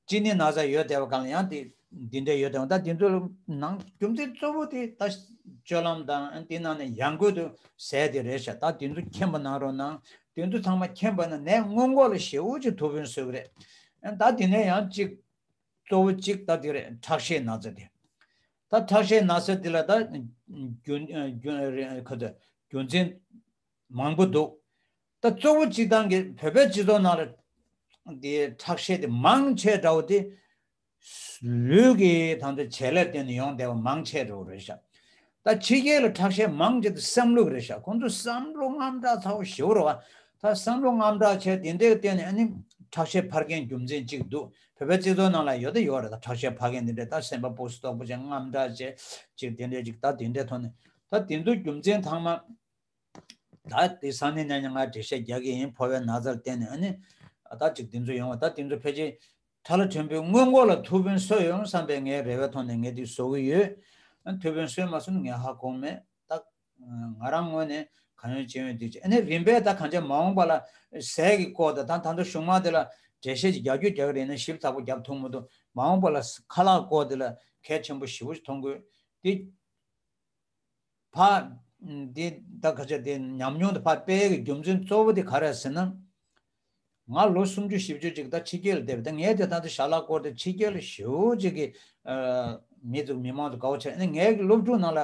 ཅི་ནི་ན་ཚ་ཡོད་བསྡད་པ་གང་ལ་ཡང་དེ་འདི་འདྲ་ཡོད་དེ་ད་དེ་ཚོ་ནང་རྒྱུ་མཚན་གཙོ་བོ་དེ་ད་སྤྱོད་ལམ་དང་དེ་ནང་ནས་ཡང་སྒོས་དུ་ཟས་དེ་རེད་ཤག་ད་དེ་ཚོ་མཁྱེན་པ་གནང་རོགས་གནང་། དེ་ཚོ་ཚང་མ་མཁྱེན་པ་ན་ནད་སྔོན་འགོག་ལ་ཞེ་པོ་ཅིག་ཐུགས་ཕན་གསོས་ཀྱི་རེད། ད་དེ་ནས་ཡང་གཅིག་གཙོ་བོ་གཅིག་ད་དེ་རེད། ཁྲག་ཤེད་ན་ཚ་དེ། ད་ཁྲག་ཤེད་ན་ཚ་དེ་ལ་ད་རྒྱུ་རྒྱུ་ཁ་ཚ་རྒྱུ་མཚན་མང་པོ་འདུག་ད་གཙོ་བོ་གཅིག་ད་གི་བོད་པའི་སྤྱི་ཚོགས་ནང་ལ་དེ་ཁྲག་ཤེད་དེ་མང་ཆེ་འདྲ་བོ་དེ་ལུས་ཀྱི་ད་ལྟ་བྱེད་ལས་བརྟེན་ནས་ཡོང་བསྡད་པ་མང་ཆེ་འདྲ་བོ་རེད་ཤག་ད་ཕྱི་རྒྱལ་ལ་ཁྲག་ཤེད་མང་ཆེ་དེ་བསམ་བློ་རེད་ཤག་ཁོང་ཚོ་བསམ་བློ་རྔམ་དྲག་ཚ་བོ་ཞེ་པོ་རེད་བ། ད་བསམ་བློ་རྔམ་དྲག་བྱས་དེ་འདྲའི་བརྟེན་ནས་ཨ་ནི་ཁྲག་ཤེད་འཕར་མཁན་རྒྱུ་མཚན་གཅིག་འདུག་བོད་པའི་སྤྱི་ཚོགས་ནང་ལ་ཡོད་དེ་ཡོད་རེད། ད་ཁྲག་ཤེད་འཕར་མཁན་དེ་འདྲས་ད་སེམས་པ་སྤོབས་པོ་སྟོབས་པོ་བྱས་རྔམ་དྲག་བྱས་ཅིག་དེ་འདྲས་ཅིག་ད་དེ་འདྲས་ཐོག་ནས་ད་དེ་ཚོ་རྒྱུ་མཚན་ཚང་མ་ད་དེ་སང་ཉིན་གནངས་ཉིན་ང་འགྲེལ་བཤད་རྒྱག་གི་ཡིན། ཕོ་བའི་ན་ཚ་ལ་བརྟེན་ནས་ཨ་ནི་ད་ཅིག་དེ་ཚོ་ཡོང་བ་ད་དེ་ཚོ་ཕལ་ཆེར་ཁྲ་ལ་ཕྲན་བུའི་སྔོན་འགོག་ལ་ཐུགས་ཕན་གསོས་ཡོང་བསམ་པའི་ངའི་རེ་བའི་ཐོག་ནས་ངས་དེ་བཟོ་གི་ཡོད། ཨ་ཐུགས་ཕན་གསོས་མ་སོང་ངས་ཧ་གོ་མེད། ད་ང་རང་ངོས་ནས་གང་ཡོང་ཅི་ཡོང་དེ་བྱས་ཨ་ནི་རིམ་པས་ད་གང་ཅི་མ་འོངས་པ་ལ་ཟས་ཀྱི་སྐོར་དང་ད་ད་ལྟ་གཞུག་མ་དེ་ལ་འགྲེལ་བཤད་ཅིག་རྒྱག་རྒྱུ་རྒྱག་གི་རེད་ན་ཞིབ་ཚགས་པོ་རྒྱབ་ཐུབ་མི་འདུག་མ་འོངས་པ་ལ་ཁ་ལག་སྐོར་དེ་ལ་གལ་ཆེན་པོ་ཞེ་པོ་ཞིག་མཐོང་དགོས། དེ་ཕ། འདི་ད་ཁ་ཆེ་དེ་ཉམས་མྱོང་དེ་ཕར་སྤེལ་གི་རྒྱུ་མཚན་གཙོ་བོ་དེ་ག་རེ་ཟེར་ན། ང་ལོ་སུམ་ཅུ་བཞི་བཅུ་ཅིག་ད་ཕྱི་རྒྱལ་ལ་བསྡད་པ་ད་ངས་དེ་ད་ལྟ་ཞལ་ལག་སྐོར་དེ་ཕྱི་རྒྱལ་ལ་ཞེ་པོ་ཅིག་གི་མི་ཚོ་མི་མང་ཚོ་དགའ་བོ་བྱས་ཨ་ནི་ངའི་གི་སློབ་ཕྲུག་ནང་ལ་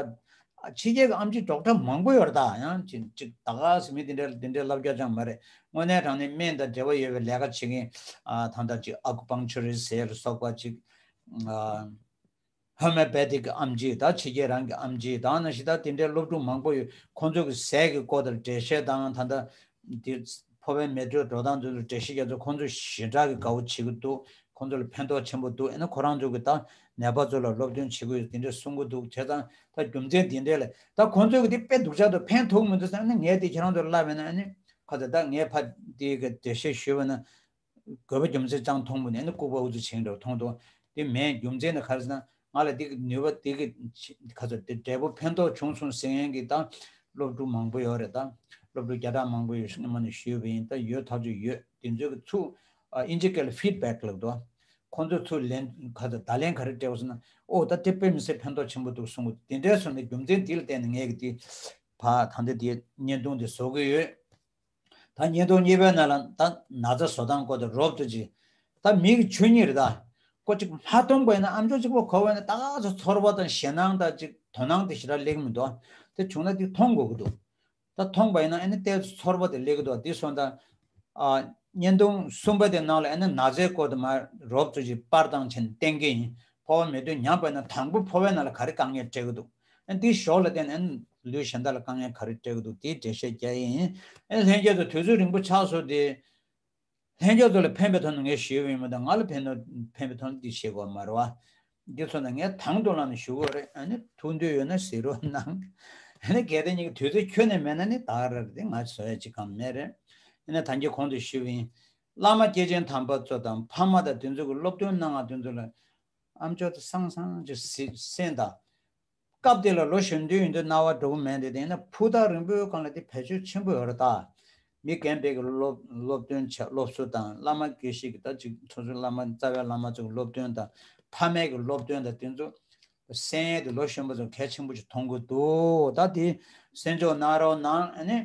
ཕྱི་རྒྱལ་གི་ཨམ་ཆི་ཌོག་ཊར་མང་པོ་ཡོད་རེད། ད་ཡང་ཅིག་ཅིག་ད་ག་སེ་མི་དེ་འདྲ་དེ་འདྲའི་ལབ་རྒྱུ་ཅང་མ་རེད། དངོས་གནས་དྲང་གནས་སྨན་དང་འབྲེལ་བ་ཡོད་པའི་ལས་ཀ་བྱེད་མཁན་ད་ལྟ་ཅིག་ཨ་ཀུ་པང་ཆུ་རི་ཟེར་ལ་སོགས་པ་ཅིག་ཧོ་མེ་པེ་ཐིག་གི་ཨམ་ཆི་ད་ཕྱི་རྒྱལ་རང་གི་ཨམ་ཆི་དང་ནང་བཞིན་ད་དེ་འདྲའི་སློབ་ཕྲུག་མང་པོ་ཡོད། ཁོང་ཚོ་གི་ཟས་ཀྱི་སྐོར་དེར་འགྲེལ་བཤད་དང་ད་ལྟ་འདི་ཕོ་བའི་མེ་དྲོད་འགྲོ་སྟངས་དེ་ཚོར་འགྲེལ་བཤད་རྒྱག་ཚོ་ཁོང་ཚོ་ཞེ་དྲག་གི་དགའ་བོ་བྱེད་ཀྱི་འདུག་ཁོང་ཚོ་ལ་ཕན་ཐོགས་ཆེན་པོ་འདུག་ཨ་ནི་ཁོ་རང་ཚོ་གི་ད་ནད་པ་ཚོ་ལ་སློབ་སྟོན་བྱེད་དགོས་དེ་འདྲ་གསུང་གི་འདུག་བྱས་ཙང་ད་རྒྱུ་མཚན་དེ་འདྲ་ལས་ད་ཁོང་ཚོ་གི་དེ་དཔེ་སྡུག་ཅག་ཏུ་ཕན་ཐོགས་མི་འདུག་ཟེར་ན་ངས་དེ་ཁྱེད་རང་ཚོར་ལབ་ཡིན་ན་ཨ་ནི་ཁ་ཚ་ད་ངས་ཕ་དེ་གི་འགྲེལ་བཤད་ཞུས་པ་ན། དགོས་པ་རྒྱུ་མཚན་ཅང་མཐོང་མི་ནས་ནི་ལྐུགས་པ་ཨུ་ཚུགས་བྱེད་འདྲ་མཐོང་དོ། དེ་མེད་རྒྱུ་མཚན་ནི་ག་རེ་ཟེར་ན་ང་ལ་དེ་གི་ནུས་པ་དེ་གི་ཁ་ཚ་དེ་འབྲས་བུ་ཕན་ཐོགས་བྱུང་སོང་ཟེར་མཁན་གྱི་ད་སློབ་ཕྲུག་མང་པོ་ཡོད་རེད། ད་སློབ་ཕྲུག་བརྒྱ་ཕྲག་མང་པོ་ཡོད་ཤག་སྔོན་མ་ནས་ཞུས་པ་ཡིན། ད་ཡོད་ཐག་ཆོད་ཡོད། དེ་ཚོའི་གི་ཚུར་ཨིན་ཇི་སྐད་ལ་ཕིཌ་བེག་ལབ་འདུག་ཁོང་ཚོས་ཚུར་ལན་ག་ཚ་བརྡ་ལན་ག་རེ་སྤྲད་པ་ཟེར་ན་ཨོ་ད་དེ་དཔེ་མི་སྲིད་ཕན་ཐོགས་ཆེན་པོ་འདུག་གསུང་གི་འདུག་དེ་འདྲའི་སོང་ནས་རྒྱུ་མཚན་དེ་ལ་བརྟེན་ནས་ངས་གི་དེ་ཕ་ད་ལྟ་དེ་བརྙན་ཐུང་དེ་བཟོ་གི་ཡོད། ད་བརྙན་ཐུང་གཉིས་པའི་ནང་ལ་ད་ན་ཚ་བཟོ་སྟངས་སྐོར་དེ་རོབ་ཏུ་ཅིག་ད་མི་གི་ཆོས་ཉིད་རེད། ད་ཁོ་ཅིག་མ་མཐོང་པ་ཡིན་ན་ཨམ་ཅོག་གཅིག་པོ་གོ་བ་ཡིན་ན་ད་ག་ཚོད་ཚོར་བ་དང་ཞེད་སྣང་དང་ཅིག་དོ་སྣང་དེ་ཞེ་དྲག་སླེབས་ཀྱི་མི་འདུག་དེ་བྱུང་ན་དེ་མཐོང་དགོས་ཀྱི་འདུག་ད་མཐོང་པ་ཡིན་ན་ཨ་ནི་ཏོག་ཙམ་ཚོར་བ་དེ་སླེབས་ཀྱི་འདུག་དེ་སོང་ད་ཨ་བརྙན་ཐུང་གསུམ་པ་དེ་ནང་ལ་ཨ་ནི་ན་ཚའི་སྐོར་དེ་མར་རོབ་ཏུ་ཅིག་པར་བཏང་བྱས་ནས་བསྟན་གྱི་ཡིན། ཕོ་བ་མེ་དྲོད་ཉམས་པ་ཡིན་ན་དང་པོ་ཕོ་བའི་ནང་ལ་ག་རེ་དཀའ་ངལ་འཕྲད་ཀྱི་འདུག་ཨ་ནི་དེའི་ཞོར་ལ་བརྟེན་ནས་ཨ་ནི་ལུས་གཞན་དག་ལ་དཀའ་ངལ་ག་རེ་འཕྲད་ཀྱི་འདུག་དེའི་འགྲེལ་བཤད་རྒྱག་ཡིན། ཨེ་ལྷན་རྒྱས་ཚོ་དུས་ཚོད་རིང་པོ་ཆགས་སོང་སྟེ། ལྷན་རྒྱས་ཚོ་ལ་ཕན་པའི་ཐོག་ནས་ངས་ཞུས་པ་ཡིན་མ་གཏོགས་ང་ལ་ཕན་ནོ་ཕན་པའི་ཐོག་ནས་འདི་བཤད་དགོས་མ་རེད་བ། འདི་ཚོ་ན་ངས་དང་དུ་བླངས་ནས་ཞུ་དགོས་རེད། ཨ་ནི་ཐུགས་འདོད་ཡོད་ན་གཟིགས་རོགས་གནང་། ཨ་ནི་གལ་ཏེ་ཉིད་ཀྱི་དུས་ཚོད་ཁྱོན་ནས་མེད་ན་ནི་ད་ག་རེ་རེད། དེ་ང་བཟོ་ཡ་ཅིག་གང་མེད་རེད། ཨ་ནི་ད་གིན་གོང་དུ་ཞུས་པ་ཡིན། བླ་མ་སྐྱེས་ཆེན་དམ་པ་ཚོ་དང་ཕ་མ་དང་དེ་ཚོ་གི་སློབ་སྟོན་གནང་བ་དེ་ཚོ་ལ་ཨམ་ཅོག་དེ་སང་སང་ཅིག་གཟིགས་གསན་དང་། སྐབས་དེ་ལ་ལོ་གཞོན་དུས་ཡིན་དུས་རྣ་བ་འགྲོ་གི་མེད་དེ། དེ་ཡིན་ན་ཕུ་ཐག་རིང་པོའི་སྒང་ལ་དེ་བེད་སྤྱོད་ཆེན་པོ་ཡོད་རེད་ད། མི་རྒན་པའི་གི་སློབ་སློབ་སྟོན་བྱ་སློབ་གསོ་དང་བླ་མ་དགེ་བཤེས་ཀྱི་ད་ཅིག་སོ་སོའི་བླ་མ་རྩ་བའི་བླ་མ་ཚོ་གི་སློབ་སྟོན་དང་ཕ་མའི་གི་སློབ་སྟོན་དང་དེ་ཚོ་གསན་ཡས་དེ་ལོ་གཞོན་པ་ཚོ་གལ་ཆེན་པོ་ཞིག་མཐོང་གི་འདུག་ད་དེ་གསན་འཇོག་གནང་རོགས་གནང་ཨ་ནི།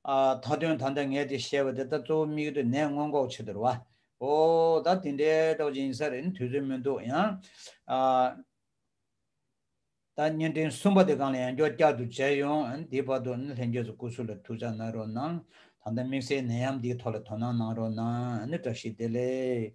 ཨ་མཐའ་དོན་ད་ལྟ་ངས་དེ་བཤད་པ་དེ་ད་གཙོ་བོ་དམིགས་ཡུལ་དེ་ནད་སྔོན་འགོག་ཆེད་དུ་རེད་བ། ཨོ་ད་དེ་འདྲའི་འདྲ་བོ་ཅིག་ཡིན་ས་རེད། དུས་ཚོད་མི་འདུག་ཡང་ཨ། ད་བརྙན་འཕྲིན་གསུམ་པ་དེ་སྒང་ལ་ཡང་བསྐྱར་བསྐྱར་དུ་མཇལ་ཡོང་། ཨ་ནི་དེའི་བར་དུ་ཨ་ནི་ལྷན་རྒྱས་ཚོ་སྐུ་གཟུགས་ལ་ཐུགས་ཅག་གནང་རོགས་གནང་། ད་ལྟ་དམིགས་བསལ་ནད་ཡམས་འདིའི་ཐོག་ལ་དོ་སྣང་གནང་རོགས་གནང་། ཨ་ནི་བཀྲ་ཤིས་བདེ་ལེགས།